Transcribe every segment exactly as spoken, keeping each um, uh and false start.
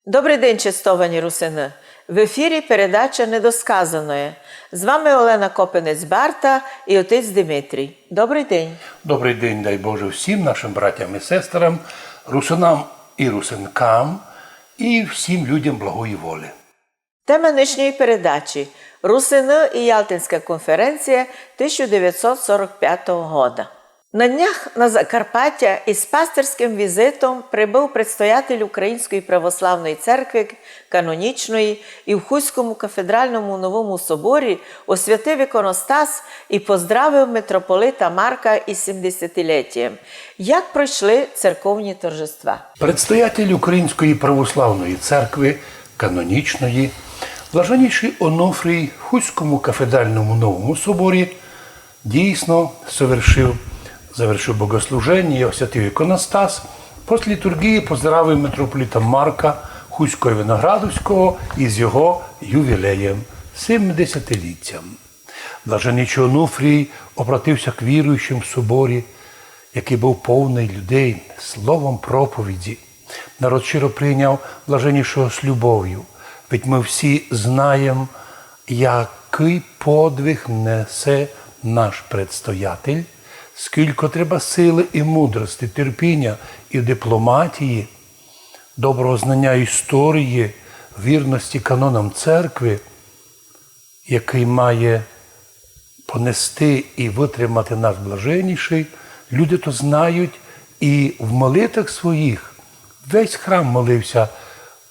Добрый день, честовані русины! В ефірі передача «Недосказаноє». З вами Олена Копинець-Барта і отець Димитрій. Добрый день! Добрый день, дай Боже, всім нашым братям і сестрам, русинам і русинкам, і всім людям благої волі. Тема нынішньої передачі: Русины і Ялтинська конференція тисяча девятьсот сорок пятого года. На днях на Закарпаття із пастырськым візитом прибыв предстоятель Української православної церкви канонічної і в Хуському кафедральному новому соборі освятив іконостас і поздравив митрополита Марка із сімдесятилітієм. Як пройшли церковні торжества? Предстоятель Української православної церкви канонічної, блаженнішый Онуфрій в Хуському кафедральному новому соборі дійсно совершив, завершив богослуженіє, освятив іконостас, после літургії поздравив митрополита Марка Хуського Виноградовського із його ювілеєм, сімдесятилітям. Блаженнішый Онуфрій обратився к віруючым в соборі, якый быв повный людей, словом проповіді. Народ щиро прийняв блаженнішого з любовю, ведь мы всі знаєм, якый подвиг несе наш предстоятель, скілько треба силы і мудрости, терпіня і дипломатії, доброго знаня історії, вірности канонам церкви, якый має понести і вытримати наш блаженнішый, люди то знають, і в молитвах своїх весь храм молився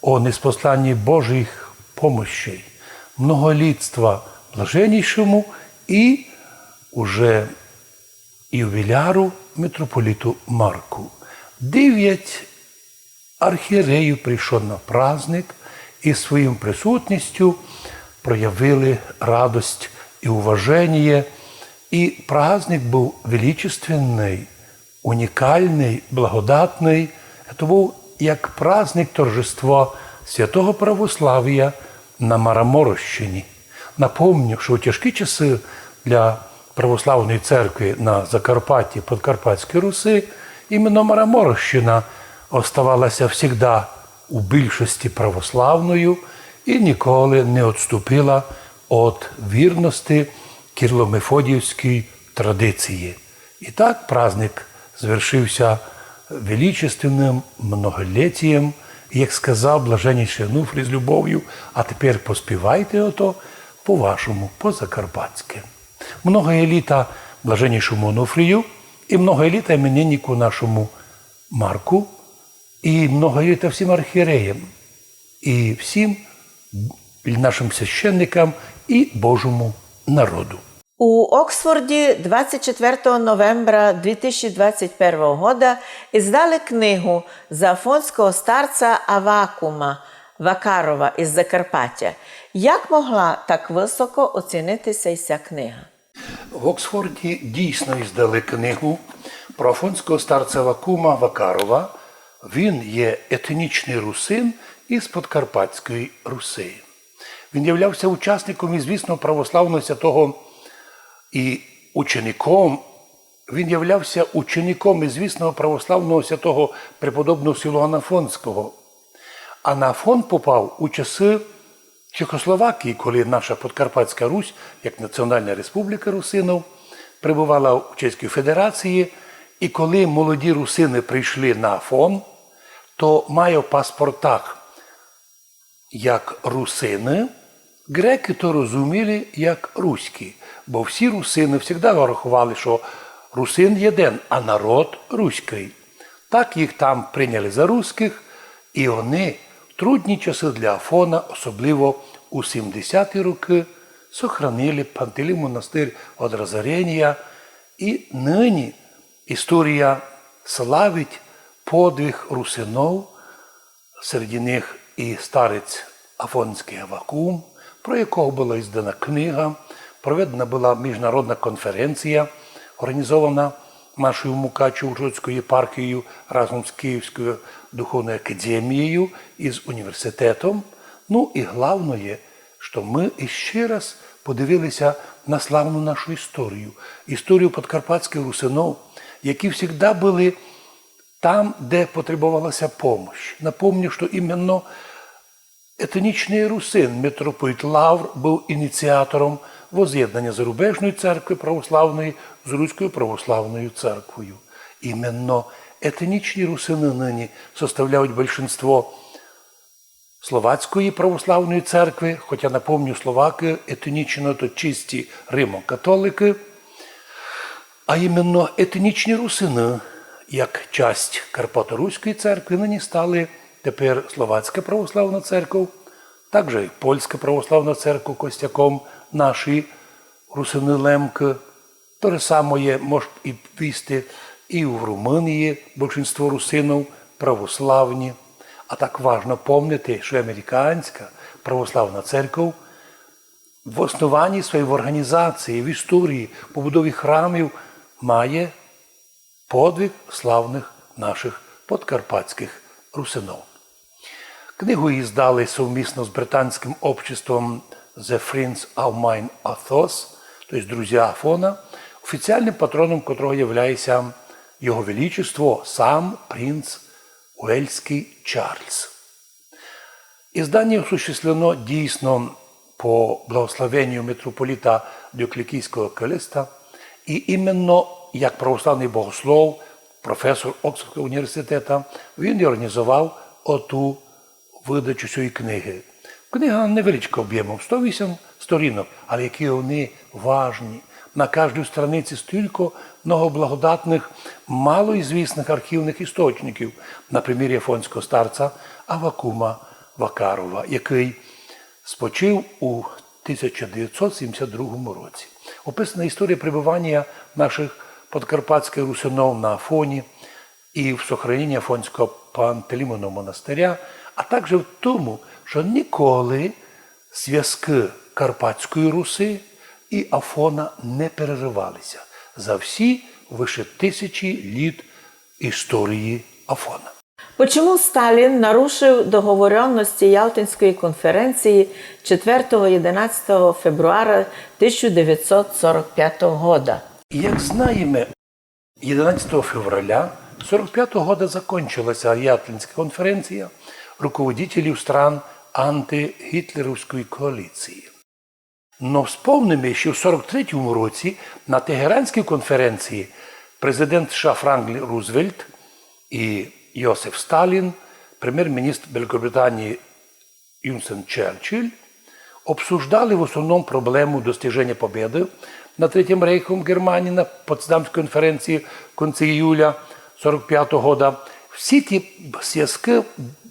о ниспосланні Божих помощей, многолітства блаженнішому і уже ювіляру митрополиту Марку. Девять архієреїв прийшло на праздник і своїм присутністю проявили радость і уваженіє. І праздник быв величественный, унікалный, благодатный. Це быв як праздник торжества святого православія на Мараморощині. Напомню, што у тяжкі часы для православної церкви на Закарпатті, Подкарпатській Руси, іменно Мараморощина оставалася всегда у більшості православною і ніколи не одступила од вірности кирло-мефодіївській традиції. І так праздник звершився величественным многолітієм, і, як сказав блаженнішый Онуфрій з любовю: «А тепер поспівайте ото по-вашому, по-закарпатськи». Многоє літа блаженнішому Онуфрію і многоє літа імениннику нашому Марку і многоє літа всім архієреям і всім нашым священникам і Божому народу. У Оксфорді двадцять четвертого новембра дві тисячі двадцять первого года издали книгу за афонського старца Авакума Вакарова із Закарпаття. Як могла так высоко оцінити ся ся книга? В Оксфорді дійсно издали книгу про афонського старца Авакума Вакарова. Він є етнічный русин із Подкарпатської Руси. Він являвся учасником ізвісного православного святого і учеником, він являвся учеником ізвісного православного святого преподобного Силуана Афонського. А на Афон попав у часы Чехословакії, коли наша Подкарпатська Русь, як національна республіка русинів, перебувала у Чеській Федерації, і коли молоді русины прийшли на Афон, то має в паспортах як русины, грекы то розуміли як руські, бо всі русины всегда рахували, што русин єден, а народ руськый. Так їх там прийняли за руськых, і они в трудні часы для Афона, особливо у сімдесяті рокы, сохранили Пантелеймон монастырь од розоренія, і нині історія славить подвиг русинов, серед них і старець Афонськый Авакум, про якого была издана книга, проведена была міжнародна конференція, організована нашою Мукачево-Ужгородською єпархією разом з Київською духовною академією і з університетом. Ну і главноє, што мы іщи раз подивили ся на славну нашу історію, історію подкарпатськых русинов, які всегда были там, де потребовала ся помощь. Напомню, што іменно Етнічный русин митрополит Лавр быв ініціатором воззєднаня зарубежної церкви православної з Руською православною церквою. Іменно етнічні русины нині составляють большинство Словацької православної церкви, хотя, напомню, словакы етнічно то чисті римокатоликы, а іменно етнічні русины, як часть Карпаторуської церкви, нині стали тепер Словацька православна церков, также і Польська православна церков костяком наші русины лемкы. То же самоє мож і вісти і в Румынії, большинство русинов православні. А так важно помнити, што американська православна церков в основанні своєї, в орґанізації, в історії, побудові храмів має подвиг славных нашых подкарпатськых русинов. Книгу издали совмісно з британськым обществом The Friends of Mine Athos, то єсть Друзі Афона, офіціалным патроном котрого являє ся Його Величество сам принц Уельськый Чарльз. Издание осуществлено дійсно по благословению митрополита Діоклетійського Калиста, і іменно як православный богослов, професор Оксфордського університета, він і орґанізовав оту выдачу сьої книгы. Книга невеличка обємом, сто вісім сторінок, але які вони важні. На каждій страниці стілько много благодатных, малоізвісных архівных істочників, на примірі афонського старця Авакума Вакарова, якый спочив у тисяча девятсот сімдесят другому році. Описана історія пребываня нашых подкарпатськых русинов на Афоні і в сохраненні Афонського Пантелеймонового монастыря, а также в тому, што ніколи звязкы Карпатської Руси і Афона не перерывали ся за всі выше тисячі літ історії Афона. Почему Сталін нарушив договоренности Ялтинської конференції четвертого-одинадцятого фебруара тисяча девятьсот сорок пятого года? Як знаєме, єдинадцятого февраля сорок пятого года закончила ся Ялтинська конференція руководителів стран антигітлерівської коаліції. Но вспомниме, што в сорок третьому році на Тегеранській конференції президент США Франклін Рузвельт і Йосиф Сталін, премєр-міністр Великобританії Уїнстон Черчилль, обсуждали в основному проблему достиженя победы над Третім рейхом в Германії на Потсдамській конференції в конці іюля сорок пятого года. Всі ті звязкы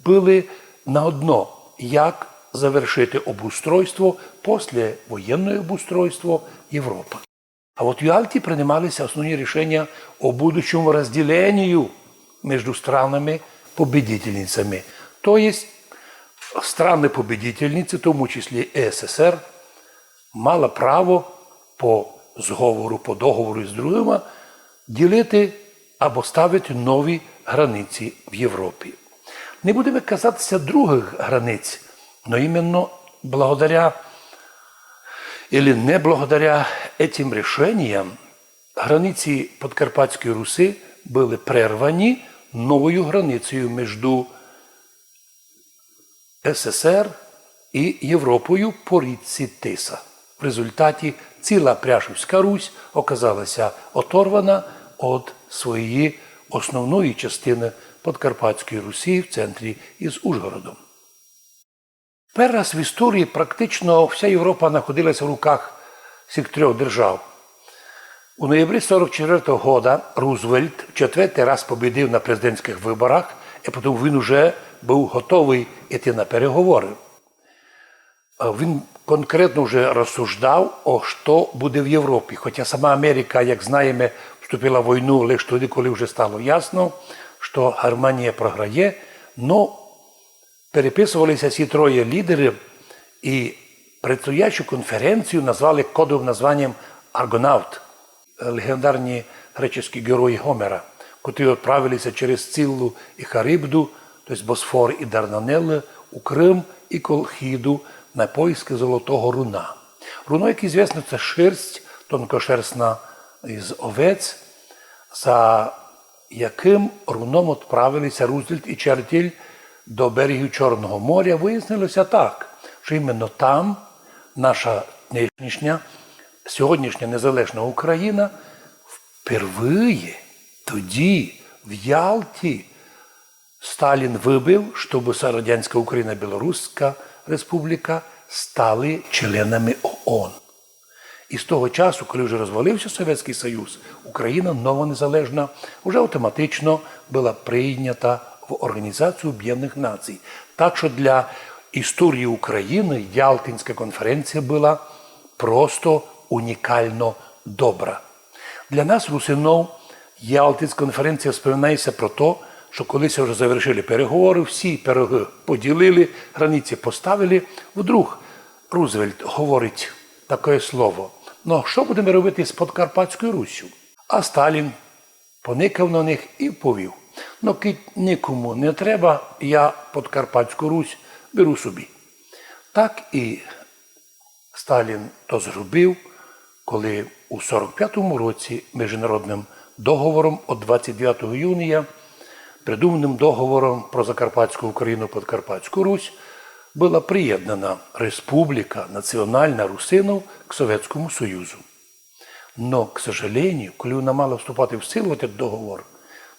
были на одно, як завершити обустройство, послевоєнне обустройство Європы. А от в Ялті принимали ся основні рішеня о будущому розділенію между странами-победительницями. То єсть, страны-победительниці, в тому числі і СССР, мала право по зговору, по договору з другыма ділити або ставити нові границі в Європі. Не будеме казати ся другых границь, но іменно благодаря или не благодаря этим рішеніям границі Подкарпатської Руси были прервані новою границею между СССР і Європою по річці Тиса. В результаті ціла Пряшівська Русь оказала ся оторвана од своєї основної частины Подкарпатської Руси в центрі із Ужгородом. Першый раз в історії практично вся Європа находила ся в руках сих трьох держав. У ноябрі сорок четвертого года Рузвельт в четвертый раз победив на президентськых выборах, і потім він уже быв готовый іти на переговоры. А він конкретно вже розсуждав, о што буде в Європі. Хотя сама Америка, як знаєме, вступила в войну лиш тоді, коли вже стало ясно, што Германія програє, но переписовали ся сі троє лідеры і предстоящу конференцію назвали кодовым названієм Аргонавт, леґендарні греческы герої Гомера, котрі отправили ся через Сциллу і Харибду, то єсть Босфор і Дарданеллы, у Крым і Колхіду на поискы золотого руна. Руно, як ізвісно, це шерсть тонкошерстна із овець, за якым руном отправили ся Рузвельт і Черчилль до берегів Чорного моря, выяснило ся так, што іменно там наша нынішня, сьогоднішня незалежна Україна впервые тоді в Ялті Сталін выбив, штобы са Радянська Україна і Білоруська Республіка стали членами ООН. І з того часу, коли вже розвалив ся Совєтськый Союз, Україна нова незалежна вже автоматично была прийнята в Організацію Объєднаных Націй. Так што для історії України Ялтинська конференція была просто унікално добра. Для нас, русинов, Ялтинська конференція вспоминає ся про то, што коли ся вже завершили переговоры, всі пирогы поділили, границі поставили, вдруг Рузвельт говорить такоє слово: «Ну, што будеме робити з Подкарпатською Руссю?» А Сталін поникав на них і повів: «Ну, кидь никому не треба, я Подкарпатську Русь беру собі». Так і Сталін то зробив, коли у сорок пятому році міжнародным договором од двадцять девятого юнія, придуманным договором про Закарпатську Україну, Подкарпатську Русь, была приєднана Республіка Націонална Русинов к Совєтському Союзу. Но, к сожалению, коли вона мала вступати в силу, этот договор,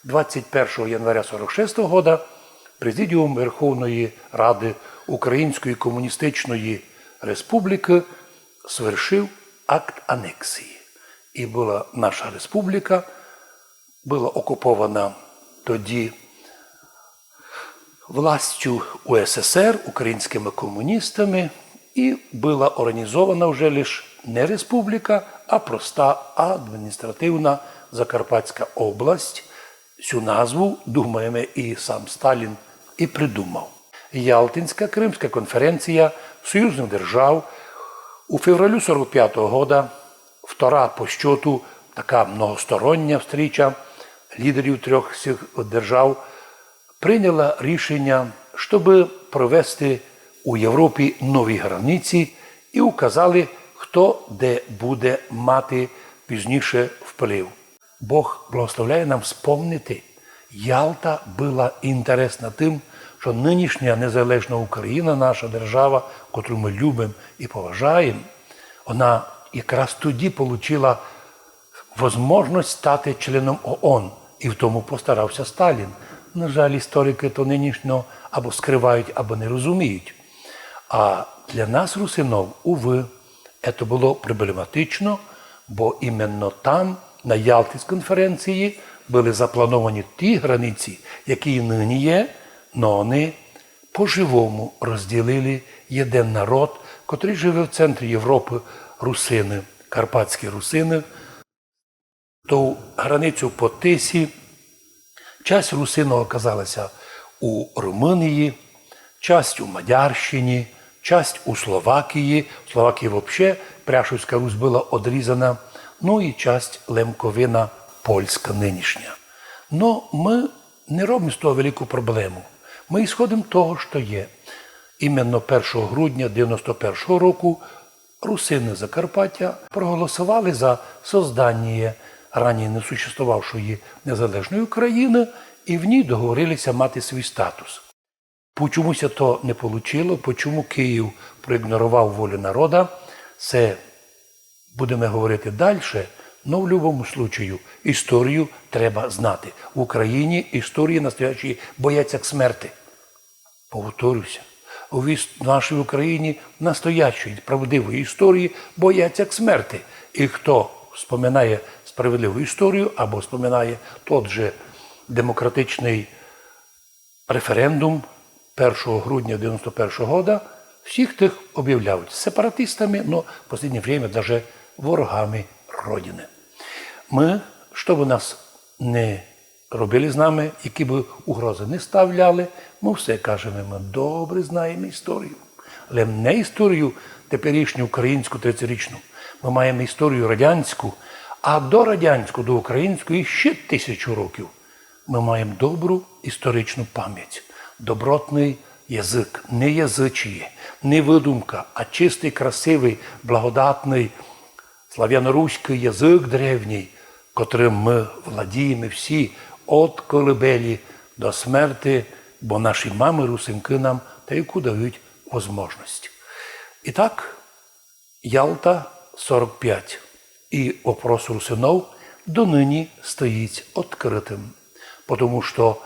двадцять першого января сорок шестого года Президіум Верховної Рады Української Комуністичної Республіки свершив акт анексії. І была наша республіка, была окупована тоді властю УССР, українськыми комуністами, і была організована вже лиш не республіка, а проста адміністративна Закарпатська область. Сю назву, думаєме, і сам Сталін і придумав. Ялтинська Кримська конференція союзных держав у февралю сорок пятого года, втора по счету така многостороння встріча лідерів трьох сих держав, прийняла рішення, щоб провести у Європі нові границі, і указали, хто де буде мати пізніше вплив. Бог благословляє нам вспомнити, Ялта была інтересна тым, што нынішня незалежна Україна, наша держава, котру мы любим і поважаєм, вона якраз тоді получила возможность стати членом ООН, і в тому постарав ся Сталін. На жаль, історикы то нынішньо або скрывають, або не розуміють. А для нас, русинов, увы, ето было проблематично, бо іменно там, на Ялтинській конференції, были заплановані ті границі, які і нині є, но они по-живому розділили єден народ, котрый живе в центрі Європы, русины, карпатські русины. Ту границю по Тисі часть русинов оказала ся у Румынії, часть у Мадярщині, часть у Словакії. В Словакії вообще Пряшівська Русь была одрізана, ну і часть Лемковина польська нынішня. Но мы не робим з того велику проблему. Мы ісходим того, што є. Іменно першого грудня девяносто першого року русины Закарпаття проголосовали за созданіє раніє не существовавшої незалежної України, і в ній договорили ся мати свій статус. Почому ся то не получило, почому Київ проігнорував волю народа, се будеме говорити дальше, но в любому случаю історію треба знати. В Україні історії настоящої бояться к смерти. Повторю ся, у віс-, нашій Україні настоящої, правдивої історії бояться к смерти. І хто вспоминає справедливу історію або вспоминає тот же демократичный референдум першого грудня девяносто першого года, всіх тых объявляють сепаратистами, но в последнє время даже ворогами Родины. Мы, што бы нас не робили з нами, які бы угрозы не ставляли, мы все кажеме, мы добре знаєме історію. Але не історію теперішню українську тридцятирічну. Мы маєме історію радянську, а до радянську, до української ще тисячу років. Мы маєме добру історичну память, добротный язык, не язычіє, не выдумка, а чистый, красивый, благодатный славяноруськый язык древній, котрым мы владієме всі од колыбелі до смерти, Бо наші мамы-русинкы нам та яку дають возможность. Итак, Ялта сорок пять. И вопрос русинов доныні стоїть открытым. Потому што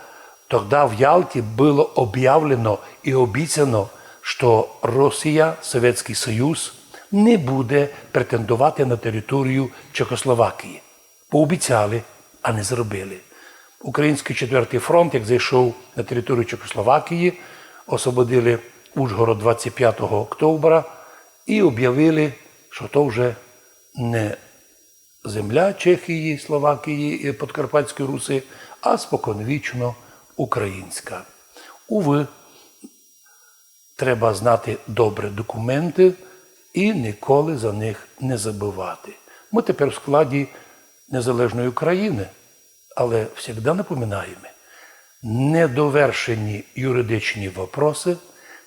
тогда в Ялті было объявлено и обіцяно, што Росія, Совєтськый Союз, не буде претендовати на територію Чехословакії. Пообіцяли, а не зробили. Українськый четвертый фронт, як зайшов на територію Чехословакії, освободили Ужгород двадцять пятого октября и объявили, што то вже не земля Чехії, Словакії и Подкарпатської Руси, а споконвічно українська. Увы, треба знати добре документы и николи за них не забывати. Мы тепер в складі незалежної України, але всегда напоминаєме, недовершені юридичні вопросы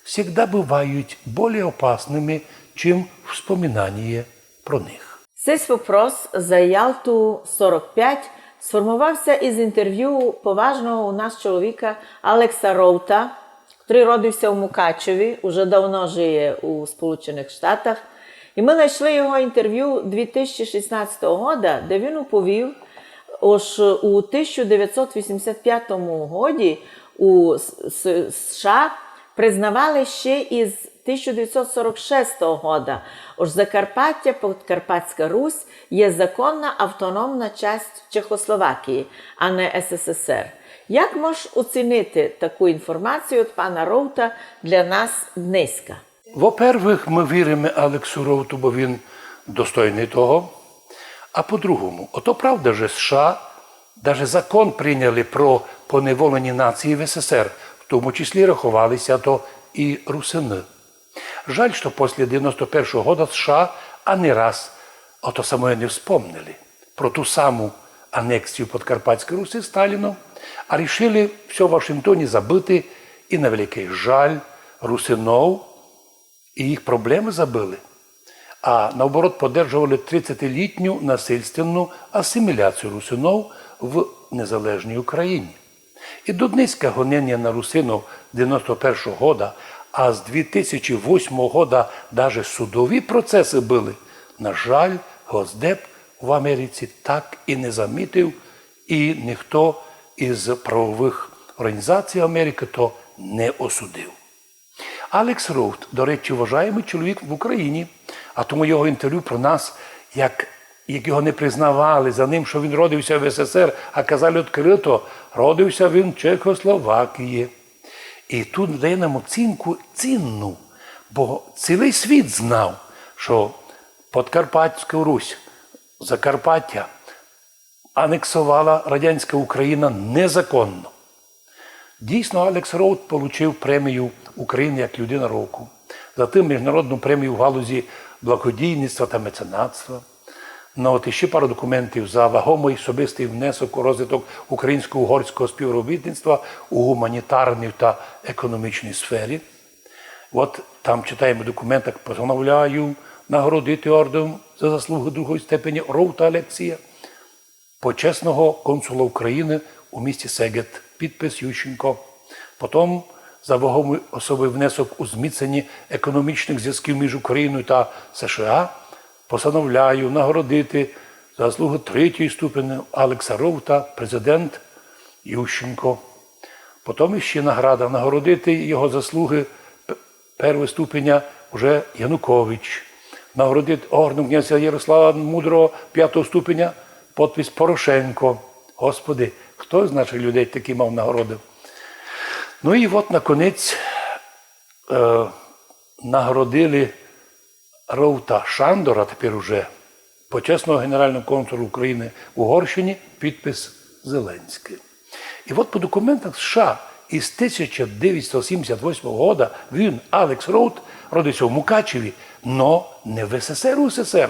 всегда бывають более опасными, чим вспоминаніє про них. Сись вопрос за Ялту сорок пять сформовав ся из інтервю поважного у нас чоловіка Алекса Роута, котрый родив ся у Мукачеві, уже давно жиє у Сполученых Штатах. И мы найшли його інтервю дві тисячі шістнадцятого года, де він уповів, ож у тисяча девятсот вісімдесят пятому годі у С-, С-, США признавали ще из тисяча девятсот сорок шестого года, ож Закарпаття, Подкарпатська Русь є законна автономна часть Чехословакії, а не СССР. Як мож оцінити таку інформацію од пана Роута для нас днеська? Во-первых, мы віриме Алексу Роуту, бо він достойный того. А по-другому, ото правда, же США даже закон прийняли про поневолені нації в СССР, в тому числі раховали ся то и русины. Жаль, што после девяносто першого года США ани раз ото самоє не вспомнили про ту саму анексію Подкарпатської Руси Сталіном, а рішили всьо в Вашингтоні забыти и, на великый жаль русинов, и їх проблемы забыли, а наоборот подержовали тридцятилітню насильственну асиміляцію русинов в незалежній Україні. И до днеська гоненя на русинов девяносто першого года, а з дві тисячі восьмого года даже судові процесы были. На жаль, Госдеп в Америці так и не замітив, и ніхто из правовых організацій Америкы то не осудив. Алекс Роут, до речі, уважаємый чоловік в Україні, а тому його інтервю про нас, як, як його не признавали за ним, што він родив ся в СССР, а казали открыто, родив ся він в Чехословакії. И тут дає нам оцінку цінну, бо цілый світ знав, што Подкарпатська Русь, Закарпаття, анексовала радянська Україна незаконно. Дійсно, Алекс Роут получив премію України як людина року, затым міжнародну премію в галузі благодійництва та меценатства. Ну, от іщи пару документів: за вагомый особистый внесок у розвиток українсько-угорського співробітництва у гуманітарній та економічній сфері. От там читаєме документ, так: «Постановляю нагородити орденом за заслуги другої степені Роута Алексія, почесного консула України у місті Сегет». Підпис Ющенко. Потім: «За вагомый особый внесок у зміцненні економічных звязків між Україною та США постановляю нагородити за заслуги третьої ступені Алекса Роута, президент Ющенко». Потім іщи награда: «Нагородити його заслуги п-, первого ступеня уже Янукович. Нагородити орденом князя Ярослава Мудрого пятого ступеня», подпис Порошенко. Господи, хто з нашых людей такі мав нагороды? Ну и вот, наконець, е, нагородили Роута Шандора, тепер уже почесного генерального консула України в Угорщині, підпис Зеленськый. И вот по документам США из тисяча девятсот сімдесят восьмого года він, Алекс Роут, родився в Мукачеві, но не в СССР, УССР,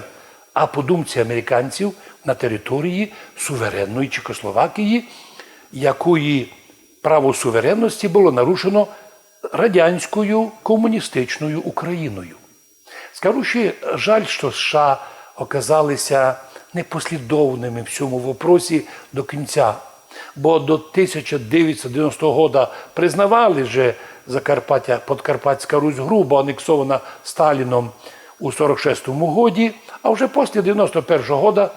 а, по думці американців, на території суверенної Чехословакії, якої право суверенності было нарушено радянською комуністичною Україною. Скажу ще, жаль, што США оказали ся непослідовными в сьому вопросі до кінця. Бо до тисяча девятьсот девяностого года признавали, же Закарпаття, Подкарпатська Русь грубо анексована Сталіном у сорок шестому годі, а вже после девяносто першого года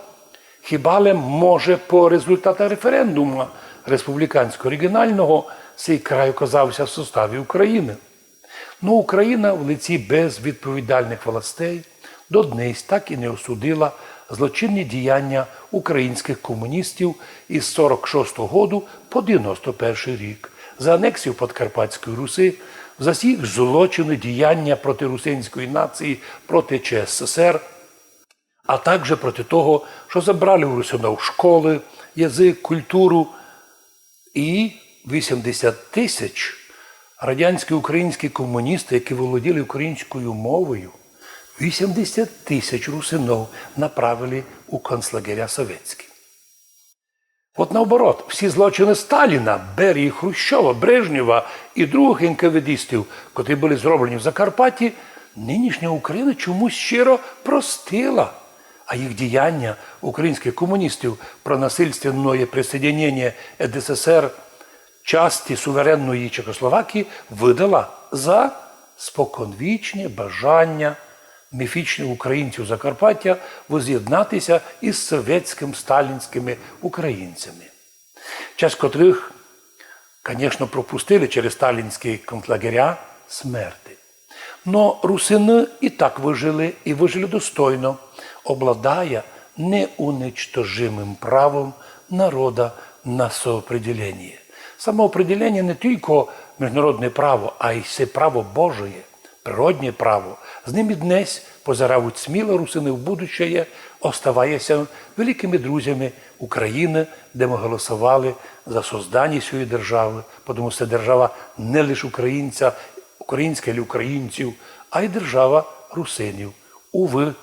хіба лем може по результатах референдума республіканського регіонального сей край оказався в составі України. Но Україна в лиці безвідповідальних властей до днесь так і не осудила злочинні діяння українських комуністів із сорок шостого году по девяносто перший рік за анексію Подкарпатської Руси, за всі їх злочини, діяння проти русинської нації, проти Ч С С Р, а також проти того, що забрали у русинов школы, язык, культуру. І вісімдесят тисяч радянські українські комуністы, які володіли українською мовою, вісімдесят тисяч русинов направили у концлагеря совєтські. От наоборот, всі злочины Сталіна, Берії, Хрущова, Брежнєва і другых енкаведістів, котрі были зроблені в Закарпатті, нынішня Україна чомусь щиро простила. А їх діяння, українськых комуністів, про насильственне присоєдинєння С С С Р части суверенної Чехословакії выдала за споконвічне бажання міфічных українців Закарпаття воз'єднати ся із совєтськыми сталінськыми українцями, часть котрых, конечно, пропустили через сталінські концлагеря смерти. Но русины і так выжили, і выжили достойно, обладая неуничтожимым правом народа на самоопределение. Самоопределение не тілько міжнародне право, а й се право Божоє, природне право. З ним і днесь позирають сміло русины в будущее, оставая ся великыми друзями Україны, де мы голосовали за созданя сьої державы, потому што держава не лиш українця, українська или українців, а й держава русинів. Увы,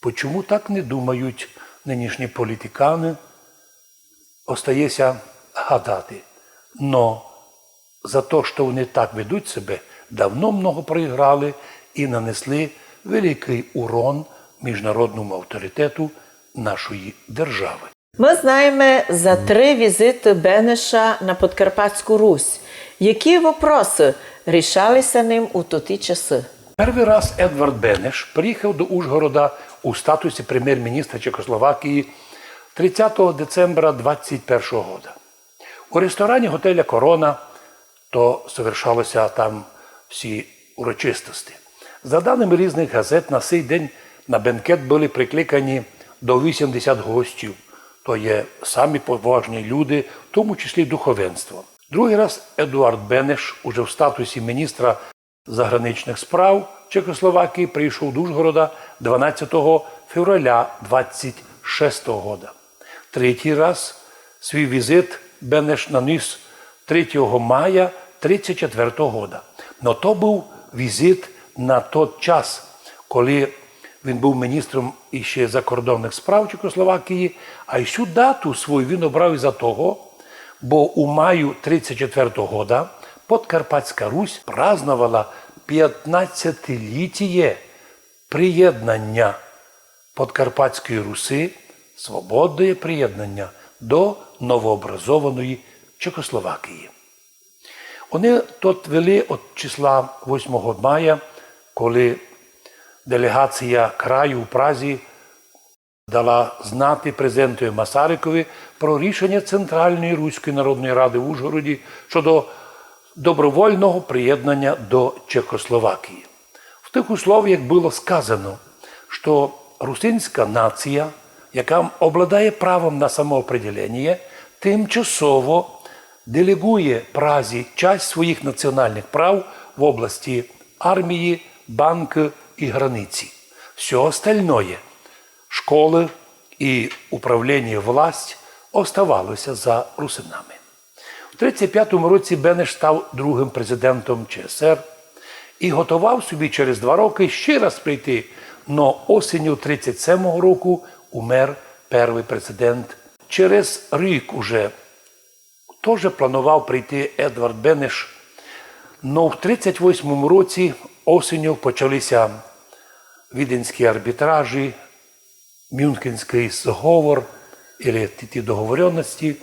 почому так не думають нынішні політиканы, остає ся гадати. Но за то, што они так ведуть себе, давно много проіграли і нанесли великый урон міжнародному авторитету нашої державы. Мы знаєме за три візиты Бенеша на Подкарпатську Русь. Які вопросы рішали ся ним у тоті часы? Первый раз Едвард Бенеш приїхав до Ужгорода у статусі премєр-міністра Чехословакії тридцятого децембра двадцять першого года. У ресторані готеля «Корона» то совершало ся там всі урочистости. За даными різных газет, на сей день на бенкет были прикликані до вісімдесят гостів, то є самі поважні люди, в тому числі духовенство. Другый раз Едуард Бенеш уже в статусі міністра заграничных справ Чехословакії прийшов до Ужгорода дванадцятого февраля двадцять шестого года. Третій раз свій візит Бенеш нанес третього мая тридцять четвертого года. Но то быв візит на тот час, коли він быв міністром іщи закордонных справ Чехословакії, а й сю дату свою він обрав із-за того, бо у маю тридцять четвертого года Подкарпатська Русь праздновала пятнадцятилітіє приєднання Подкарпатської Руси, свободне приєднання до новообразованої Чехословакії. Они тот вели од числа восьмого мая, коли делеґація краю у Празі дала знати президентови Масарикови про рішеня Централної Руської народної рады в Ужгороді щодо добровольного приєднання до Чехословакії. В тых условіях было сказано, што русинська нація, яка обладає правом на самоопределеніє, тимчасово делеґує Празі часть своїх націоналных прав в області армії, банкы і границі. Всьо остальноє, школы і управление, власть оставало ся за русинами. У тридцять пятому році Бенеш став другым президентом Ч С Р і готовав собі через два рокы ще раз прийти, но осенню тридцять семого року умер первый президент. Через рік уже тоже планував прийти Едвард Бенеш, но в тридцять восьмому році осенню почали ся Віденські арбітражі, Мюнхенськый зговор, или ті, ті договорённости,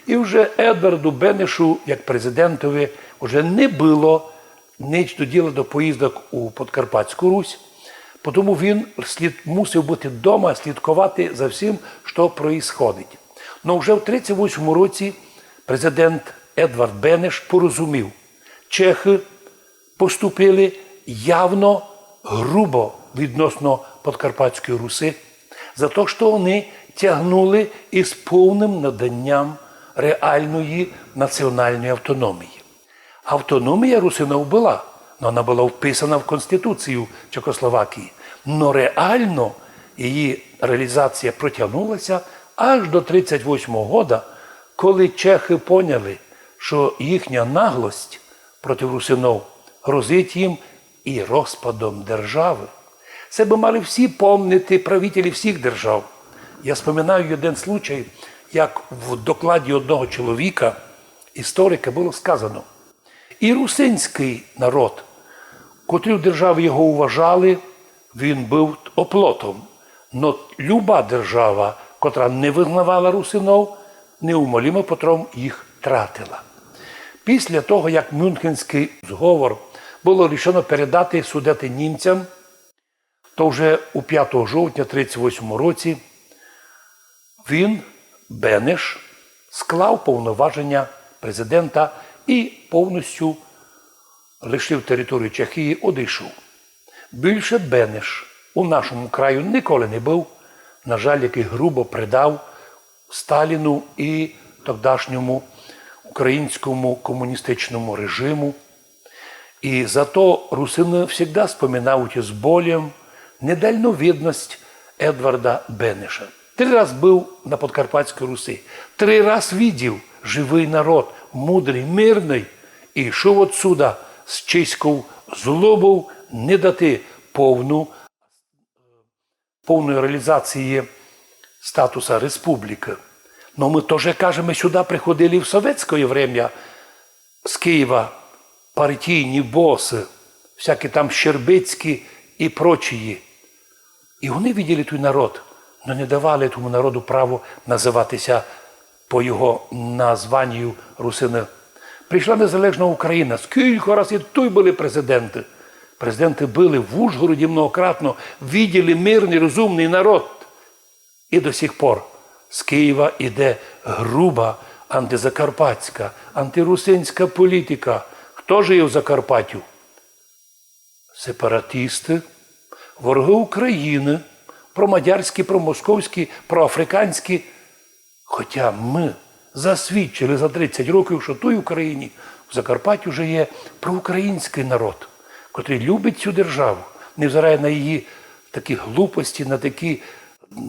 І вже Едварду Бенешу, як президентови, вже не было ніч до діла до поїздок у Подкарпатську Русь, тому він слід, мусив быти дома, слідковати за всім, што происходить. Но вже в тридцять восьмому році президент Едвард Бенеш порозумів, чехы поступили явно грубо відносно Подкарпатської Руси за то, што они тягнули із повним наданням реальної національної автономії. Автономія русинов была, но она была вписана в Конституцію Чехословакії, но реално її реалізація протягнулася аж до тридцять восьмого года, коли чехы поняли, што їхня наглость проти русинов грозить їм і розпадом державы. Се бы мали всі помнити правителі всіх держав. Я споминаю один случай, як в докладі одного чоловіка, історика, было сказано: і русинськый народ, котрі в державі його уважали, він быв оплотом. Но люба держава, котра не визнавала русинов, неумолимо потом їх тратила. Після того, як Мюнхенськый зговор было рішено передати Судеты німцям, то вже у пятого жовтня тридцять восьмому році він, Бенеш, склав повноваження президента і повністю лишив територію Чехії, одійшов. Більше Бенеш у нашому краю ніколи не быв, на жаль, якый грубо предав Сталіну і тогдашньому українському комуністичному режиму. І зато русины всегда споминають із болем недальновидность Едварда Бенеша. Три раз быв на Подкарпатській Руси, три раз видів живый народ, мудрый, мирный, і йшов отсюда з чеськов злобов не дати повну повної реалізації статуса республікы. Но мы тоже кажеме, сюда приходили в совєтськоє время з Києва партійні босы, всякі там Щербицькі і прочії. І они виділи той народ, но не давали тому народу право называти ся по його названню русины. Прийшла незалежна Україна. Скілько раз і туй были президенты. Президенты были в Ужгороді многократно, виділи мирный, розумный народ. І до сих пор з Києва іде груба антизакарпатська, антирусинська політика. Хто жиє в Закарпаттю? Сепаратісты, ворогы Україны, промадярські, промосковські, проафриканські. Хотя мы засвідчили за тридцять років, што туй в Україні, в Закарпаттю вже є проукраїнськый народ, котрый любить цю державу, невзирає на її такі глупості, на такі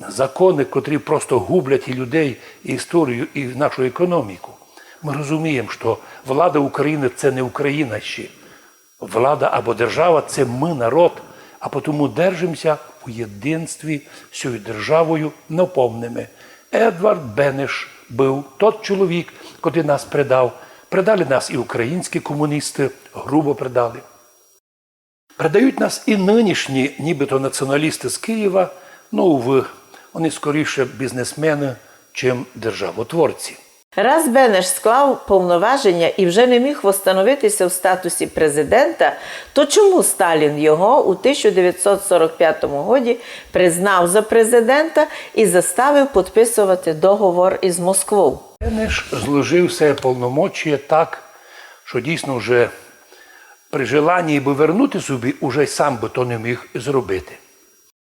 законы, котрі просто гублять і людей, і історію, і нашу економіку. Мы розумієме, што влада Україны — це не Україна ще. Влада або держава — це мы, народ, а потому держиме ся у єдинстві з сьою державою. Напомниме, Едвард Бенеш быв тот чоловік, котрый нас предав. Предали нас і українські комуністы, грубо предали. Предають нас і нынішні, нібыто націоналісты з Києва, но, увы, они скоріше бізнесмены, чим державотворці. Раз Бенеш склав повноваженя і вже не міг восстановити ся в статусі президента, то чому Сталін його у тисяча девятсот сорок пятому годі признав за президента і заставив підписовати договор із Москвов? Бенеш зложив своє полномочіє так, што дійсно вже при желанні бы вернути собі, уже й сам бы то не міг зробити.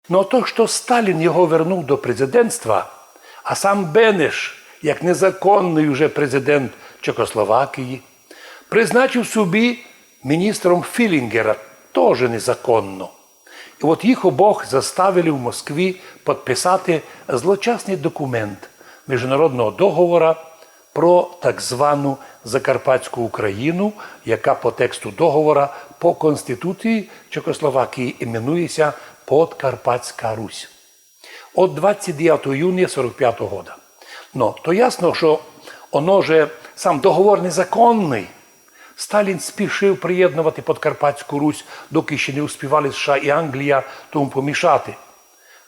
Но то, што Сталін його вернув до президентства, а сам Бенеш, як незаконный уже президент Чехословакії, призначив собі міністром Філінгера, тоже незаконно. І от їх обох заставили в Москві підписати злочасный документ міжнародного договора про так звану Закарпатську Україну, яка по тексту договора по Конституції Чехословакії іменує ся Подкарпатська Русь. От двадцять девятого юня сорок пятого года. Но, то ясно, што оно же сам договор незаконный. Сталін спішив приєднувати Подкарпатську Русь, доки ще не успівали США і Англія тому помішати.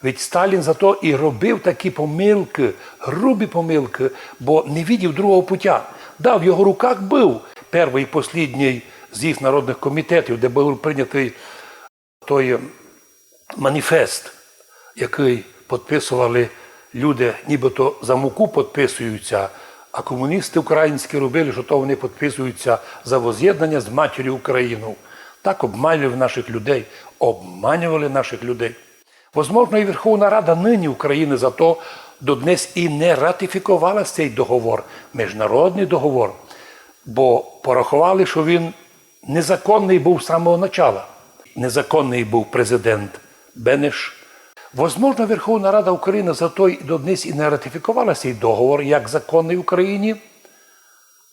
Ведь Сталін зато і робив такі помилкы, грубі помилкы, бо не видів другого путя. Да, в його руках быв первый і послідній з'їзд народных комітетів, де быв прийнятый той маніфест, якый подписовали люди, нібыто за муку подписуються, а комуністы українські робили, што то вони подписуються за воззєднання з матір'ю Українов. Так обманювали нашых людей, обманювали нашых людей. Возможно, і Верховна Рада нині Україны зато доднесь і не ратифіковала сей договор, міжнародный договор, бо пораховали, што він незаконный быв з самого начала. Незаконный быв президент Бенеш. Возможно, Верховна Рада Україны зато й доднесь і не ратифіковала сей договор як законный Україні,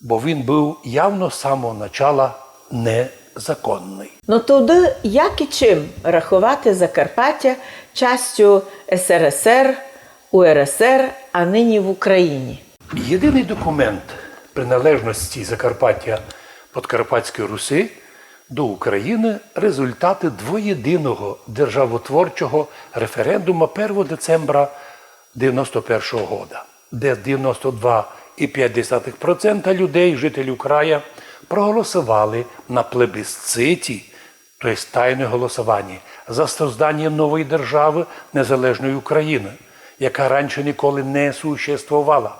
бо він быв явно з самого начала незаконный. Но тогды як і чим раховати Закарпаття частю С Р С Р, У Р С Р, а нині в Україні? Єдиный документ приналежности Закарпаття Подкарпатської Руси до Україны — результаты двоєдиного державотворчого референдума первого децембра девяносто першого года, де девяносто два і пять десятых процента людей, жителів края, проголосовали на плебісциті, то єсть тайне голосованя, за созданя нової державы, незалежної Україны, яка раніше ніколи не существовала.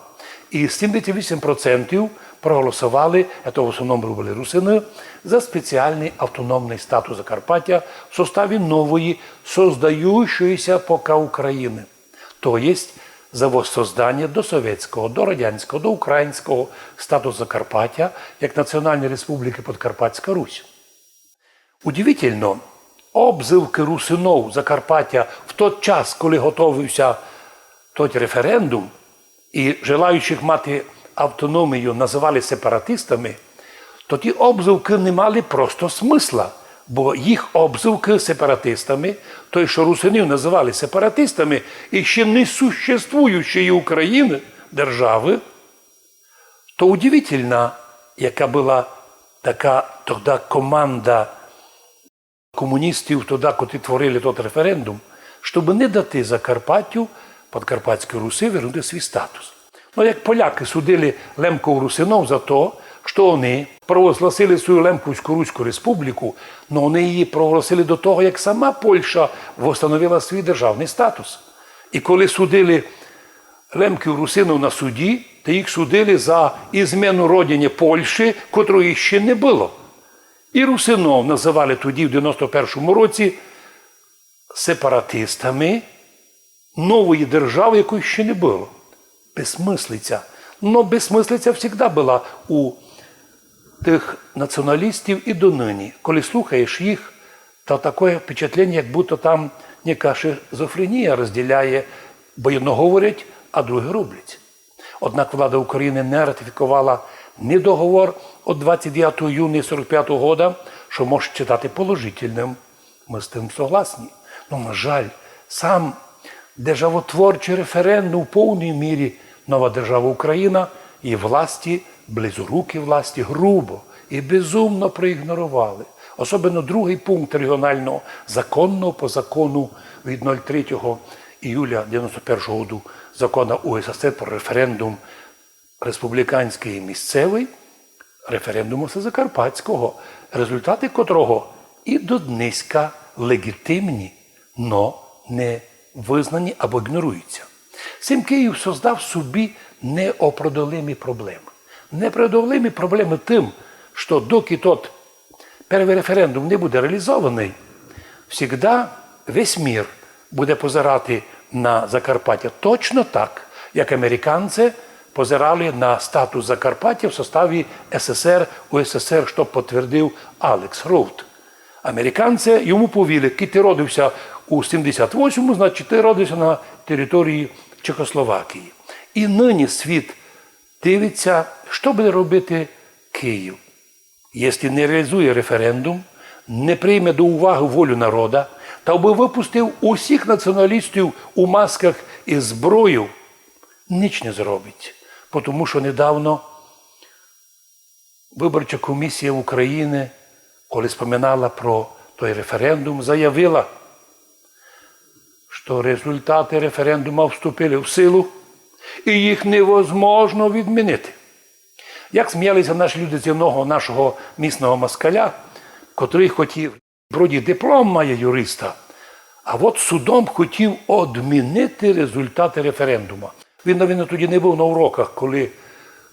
І сімдесят вісім процентів проголосовали, а то в основному были русины, за спеціалный автономный статус Закарпаття в составі нової, создающоїся пока Україны. То єсть за воссозданя досовєтського, дорадянського, доукраїнського статус Закарпаття як Національної Республікы Подкарпатська Русь. Удивительно, обзывкы русинов Закарпаття в тот час, коли готовився тот референдум, і желаючых мати автономію называли сепаратистами, то ті обзывкы не мали просто смысла, бо їх обзывкы сепаратистами, то єсть, што русинів называли сепаратистами, і ще несуществуючої Україны, державы, то удивительно, яка была така тогда команда комуністів тогда, котрі творили тот референдум, щоб не дати Закарпаттю, Подкарпатській Руси вернути свій статус. Ну, як полякы судили лемков-русинов за то, што они провозгласили свою Лемковську Руську Республіку, но они її провозгласили до того, як сама Польща восстановила свій державный статус. І коли судили лемків-русинов на суді, то їх судили за ізмену родині Польщі, котрої ще не было. І русинов называли тоді, в девяносто першому році, сепаратистами нової державы, якої ще не было. Безсмыслиця. Но безсмыслиця всегда была у тых націоналістів і доныні. Коли слухаєш їх, то таке впечатлення, як будто там нека шизофренія розділяє, бо єдно говорять, а друге роблять. Однак влада Україны не ратифіковала ні договор од двадцять девятого юня сорок пятого года, што мож читати положительным. Мы з тым согласні. Но, на жаль, сам державотворчый референдум в повній мірі нова держава Україна і власті, близорукі власті, грубо і безумно проігноровали. Особенно другый пункт регіонального законного по закону від ноль третього іюля девяносто першого году закона У С С Р про референдум республіканськый і місцевый, референдуму Закарпатського, результаты котрого і до днеська леґітимні, но не визнані або іґноруються. Сим Київ создав собі неопреодолимі проблемы. Неопреодолимі проблемы тым, што докі тот первый референдум не буде реалізованый, всегда весь мір буде позирати на Закарпаття точно так, як американці позирали на статус Закарпаття в составі С С Р, У С С Р, што підтвердив Алекс Роуд. Американці йому повіли: «Кідь ти родився у сімдесят восьмому, значить, ти родився на території Чехословакії». І нині світ дивиться, што буде робити Київ. Єсли не реалізує референдум, не прийме до уваги волю народа, та бы выпустив усіх націоналістів у масках із зброєю, ніч не зробить. Потому што недавно выборча комісія Україны, коли споминала про той референдум, заявила, То результаты референдума вступили в силу, і їх невозможно відмінити. Як сміялися наші люди з одного нашого місного москаля, котрий хотів, вроді диплом має юриста, а от судом хотів одмінити результаты референдума. Він, навірно, тоді не був на уроках, коли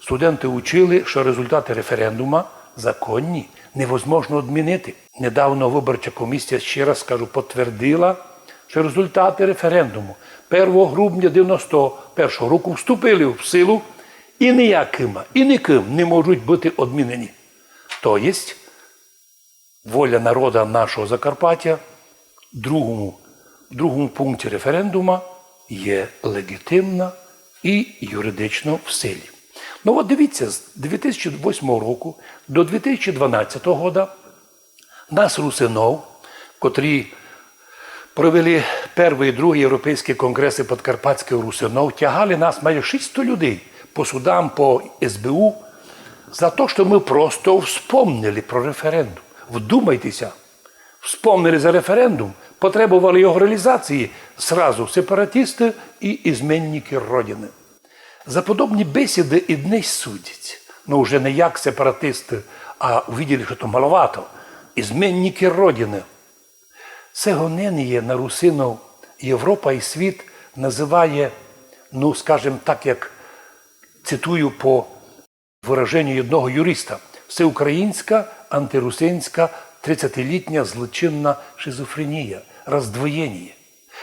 студенты учили, що результаты референдума законні, невозможно одмінити. Недавно выборча комісія, ще раз скажу, підтвердила, що результаты референдуму першого грудня девяносто першого року вступили в силу і ніяким, і ніким не можуть бути одмінені. То єсть, воля народа нашого Закарпаття в другому, в другому пункті референдума є легітимна і юридично в силі. Ну от дивіться, з дві тисячі восьмого року до дві тисячі дванадцятого года нас, русинов, котрі провели перший і другий європейські конгреси подкарпатських русинов, тягали нас майже шістсот людей по судам, по СБУ, за то, што мы просто вспомнили про референдум. Вдумайтеся, вспомнили за референдум, потребовали його реалізації, сразу сепаратісты і ізменники Родины. За подобні бесіды і днесь судять, но уже не як сепаратісты, а увиділи, што то маловато. Ізменники Родины. Се гоненіє на русинов Європа і світ называє, ну, скажем так, як цитую по выраженню одного юриста, всеукраїнська антирусинська тридцятилітня злочинна шизофренія, роздвоєніє.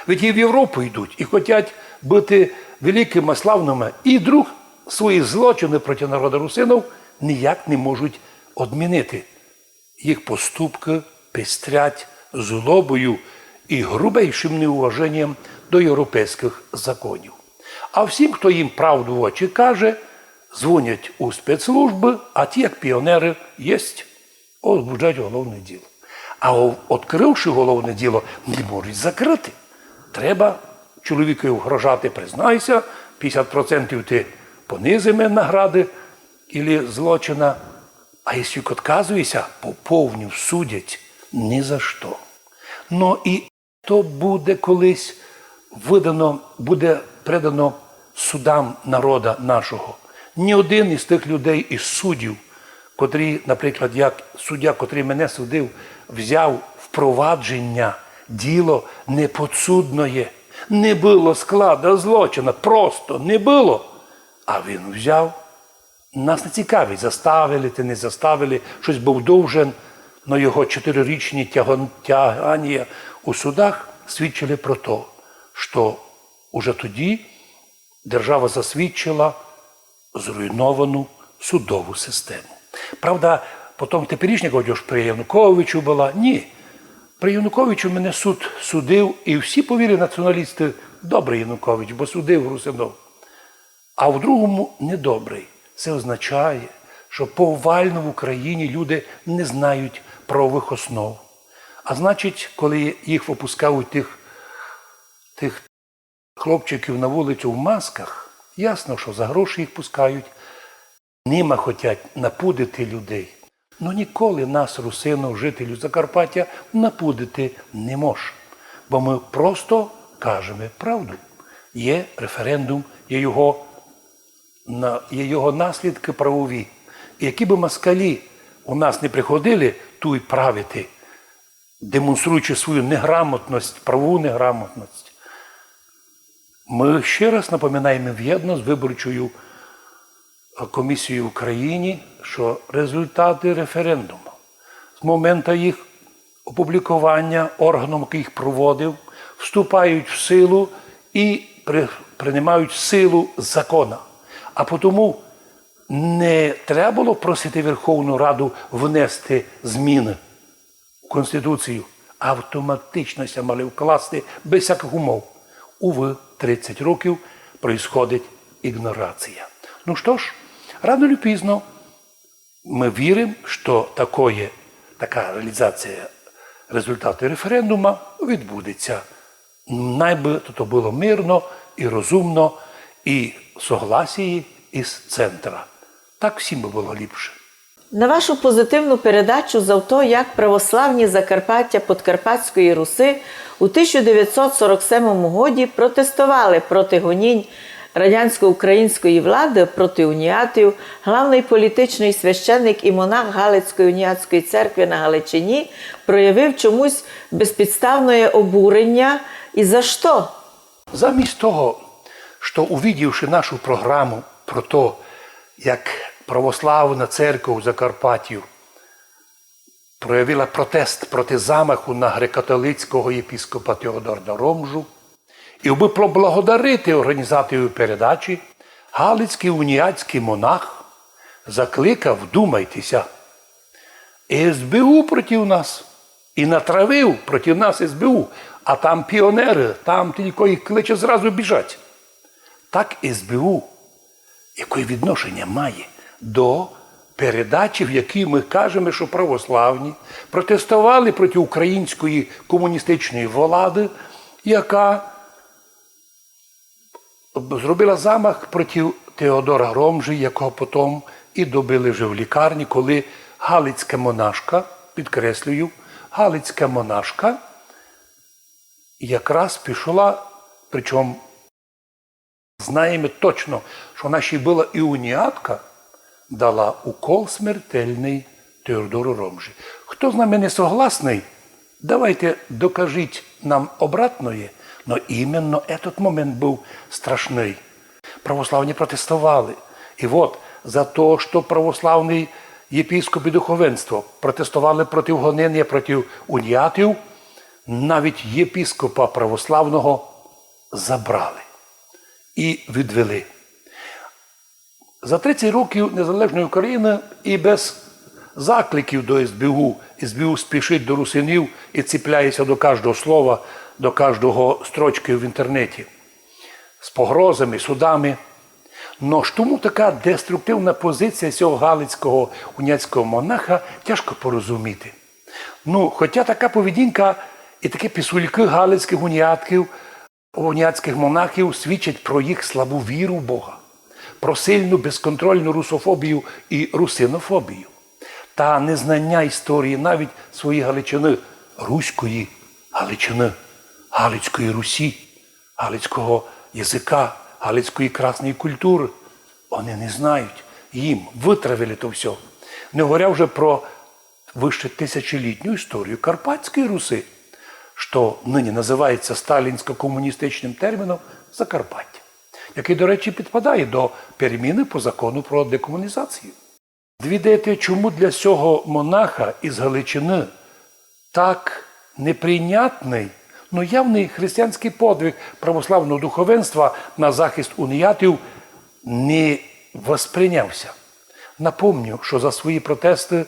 Ведь і в Європу йдуть, і хотять быти великыма, славныма, і друг свої злочины проти народа русинов ніяк не можуть одмінити. Їх поступкы пестрять злобою і грубейшым неуваженієм до європейськых законів. А всім, хто їм правду в очі каже, дзвонять у спецслужбы, а ті, як піонеры, єсть, возбуждать уголовне діло. А о-, открывши уголовне діло, не можуть закрыти. Треба чоловікові угрожати: признайся, пятдесят процентів ти понизиме награды или злочина, а якщо отказуєся, по повню судять ні за што. Но і то буде колись выдано, буде предано судам народа нашого. Ні один із тых людей, із суддів, котрі, наприклад, як суддя, котрий мене судив, взяв в провадженя діло неподсудноє. Не было склада злочина, просто не было. А він взяв. Нас не цікавить, заставили ти, не заставили, штось быв должен, но його чотирирічні тягон-, тяганія у судах свідчили про то, што уже тоді держава засвідчила зруйновану судову систему. Правда, потом теперішні кажуть, ож при Януковичу была. Ні. При Януковичу мене суд судив, і всі повірили націоналісты: добрый Янукович, бо судив русинов. А в другому недобрый. Се означає, што повально в Україні люди не знають правовых основ. А значить, коли їх выпускають, тых, тых хлопчиків, на вулицю в масках, ясно, што за гроші їх пускають, нима хотять напудити людей. Но ніколи нас, русинов, жителів Закарпаття, напудити не мож. Бо мы просто кажеме правду. Є референдум, є його на-, є його наслідкы правові. І які бы москалі у нас не приходили туй правити, демонструючи свою неграмотность, правову неграмотность, мы ще раз напоминаєме вєдно з выборчою комісією в Україні, што результаты референдуму з момента їх опублікованя органом, який їх проводив, вступають в силу і при-, принимають силу закона. А потому не треба было просити Верховну Раду внести зміны в Конституцію. Автоматично ся мали вкласти без всякых умов. Увы, тридцять років происходить ігнорація. Ну што ж, рано или пізно мы вірим, што такоє, така реалізація результатів референдума відбудеться. Най бы то, то было мирно і розумно, і в согласії із центра. Так всім бы было ліпше. На вашу позитивну передачу за то, як православні Закарпаття Подкарпатської Руси у тисяча девятьсот сорок семому годі протестовали проти гонінь радянсько-української влади проти уніатів, главный політичный священник і монах Галицької уніатської церкви на Галичині проявив чомусь безпідставноє обурення. І за што? Замість того, што, увидівши нашу програму про то, як православна церква у Закарпаттю проявила протест проти замаху на грекокатолицького єпископа Теодора Ромжу, і аби поблагодарити організаторів передачі, галицькый уніатськый монах закликав, вдумайте ся, СБУ проти нас. І натравив проти нас СБУ, а там піонеры, там тілько їх кличе, зразу біжать. Так СБУ яке відношеня має до передачі, в якій мы кажеме, што православні протестовали проти української комуністичної влады, яка зробила замах проти Теодора Ромжі, якого потом і добили вже в лікарні, коли галицька монашка, підкреслюю, галицька монашка якраз пішла, причому знаєме точно, што она ще й была і уніатка, дала укол смертельный Теодору Ромжі. Хто з нами не согласный, давайте докажіть нам обратноє, но іменно этот момент быв страшный. Православні протестовали. І от за то, што православный єпископ і духовенство протестовали проти гоненя проти уніатів, навіть єпископа православного забрали і відвели. За тридцять років незалежної України і без закликів до СБУ, СБУ спішить до русинів і ціпляє ся до каждого слова, до каждого строчки в інтернеті. З погрозами, судами. Но ж тому така деструктивна позиція сього галицького уніатського монаха тяжко порозуміти. Ну, хотя така поведінка і такі пісулькы галицькых уніатків, уніатськых монахів свідчать про їх слабу віру в Бога, про сильну безконтрольну русофобію і русинофобію та незнаня історії навіть своєї Галичины, руської Галичины, Галицької Русі, галицького языка, галицької красної культуры. Они не знають, їм вытравили то всьо. Не говоря вже про выше тисячолітню історію Карпатської Руси, што нині называється сталінсько-комуністичным терміном Закарпаття, якый, до речі, підпадає до переміны по закону про декомунізацію. Звідайте, чому для сього монаха із Галичины так неприйнятный, но явный християнськый подвиг православного духовенства на захист уніатів не восприйнявся. Напомню, што за свої протесты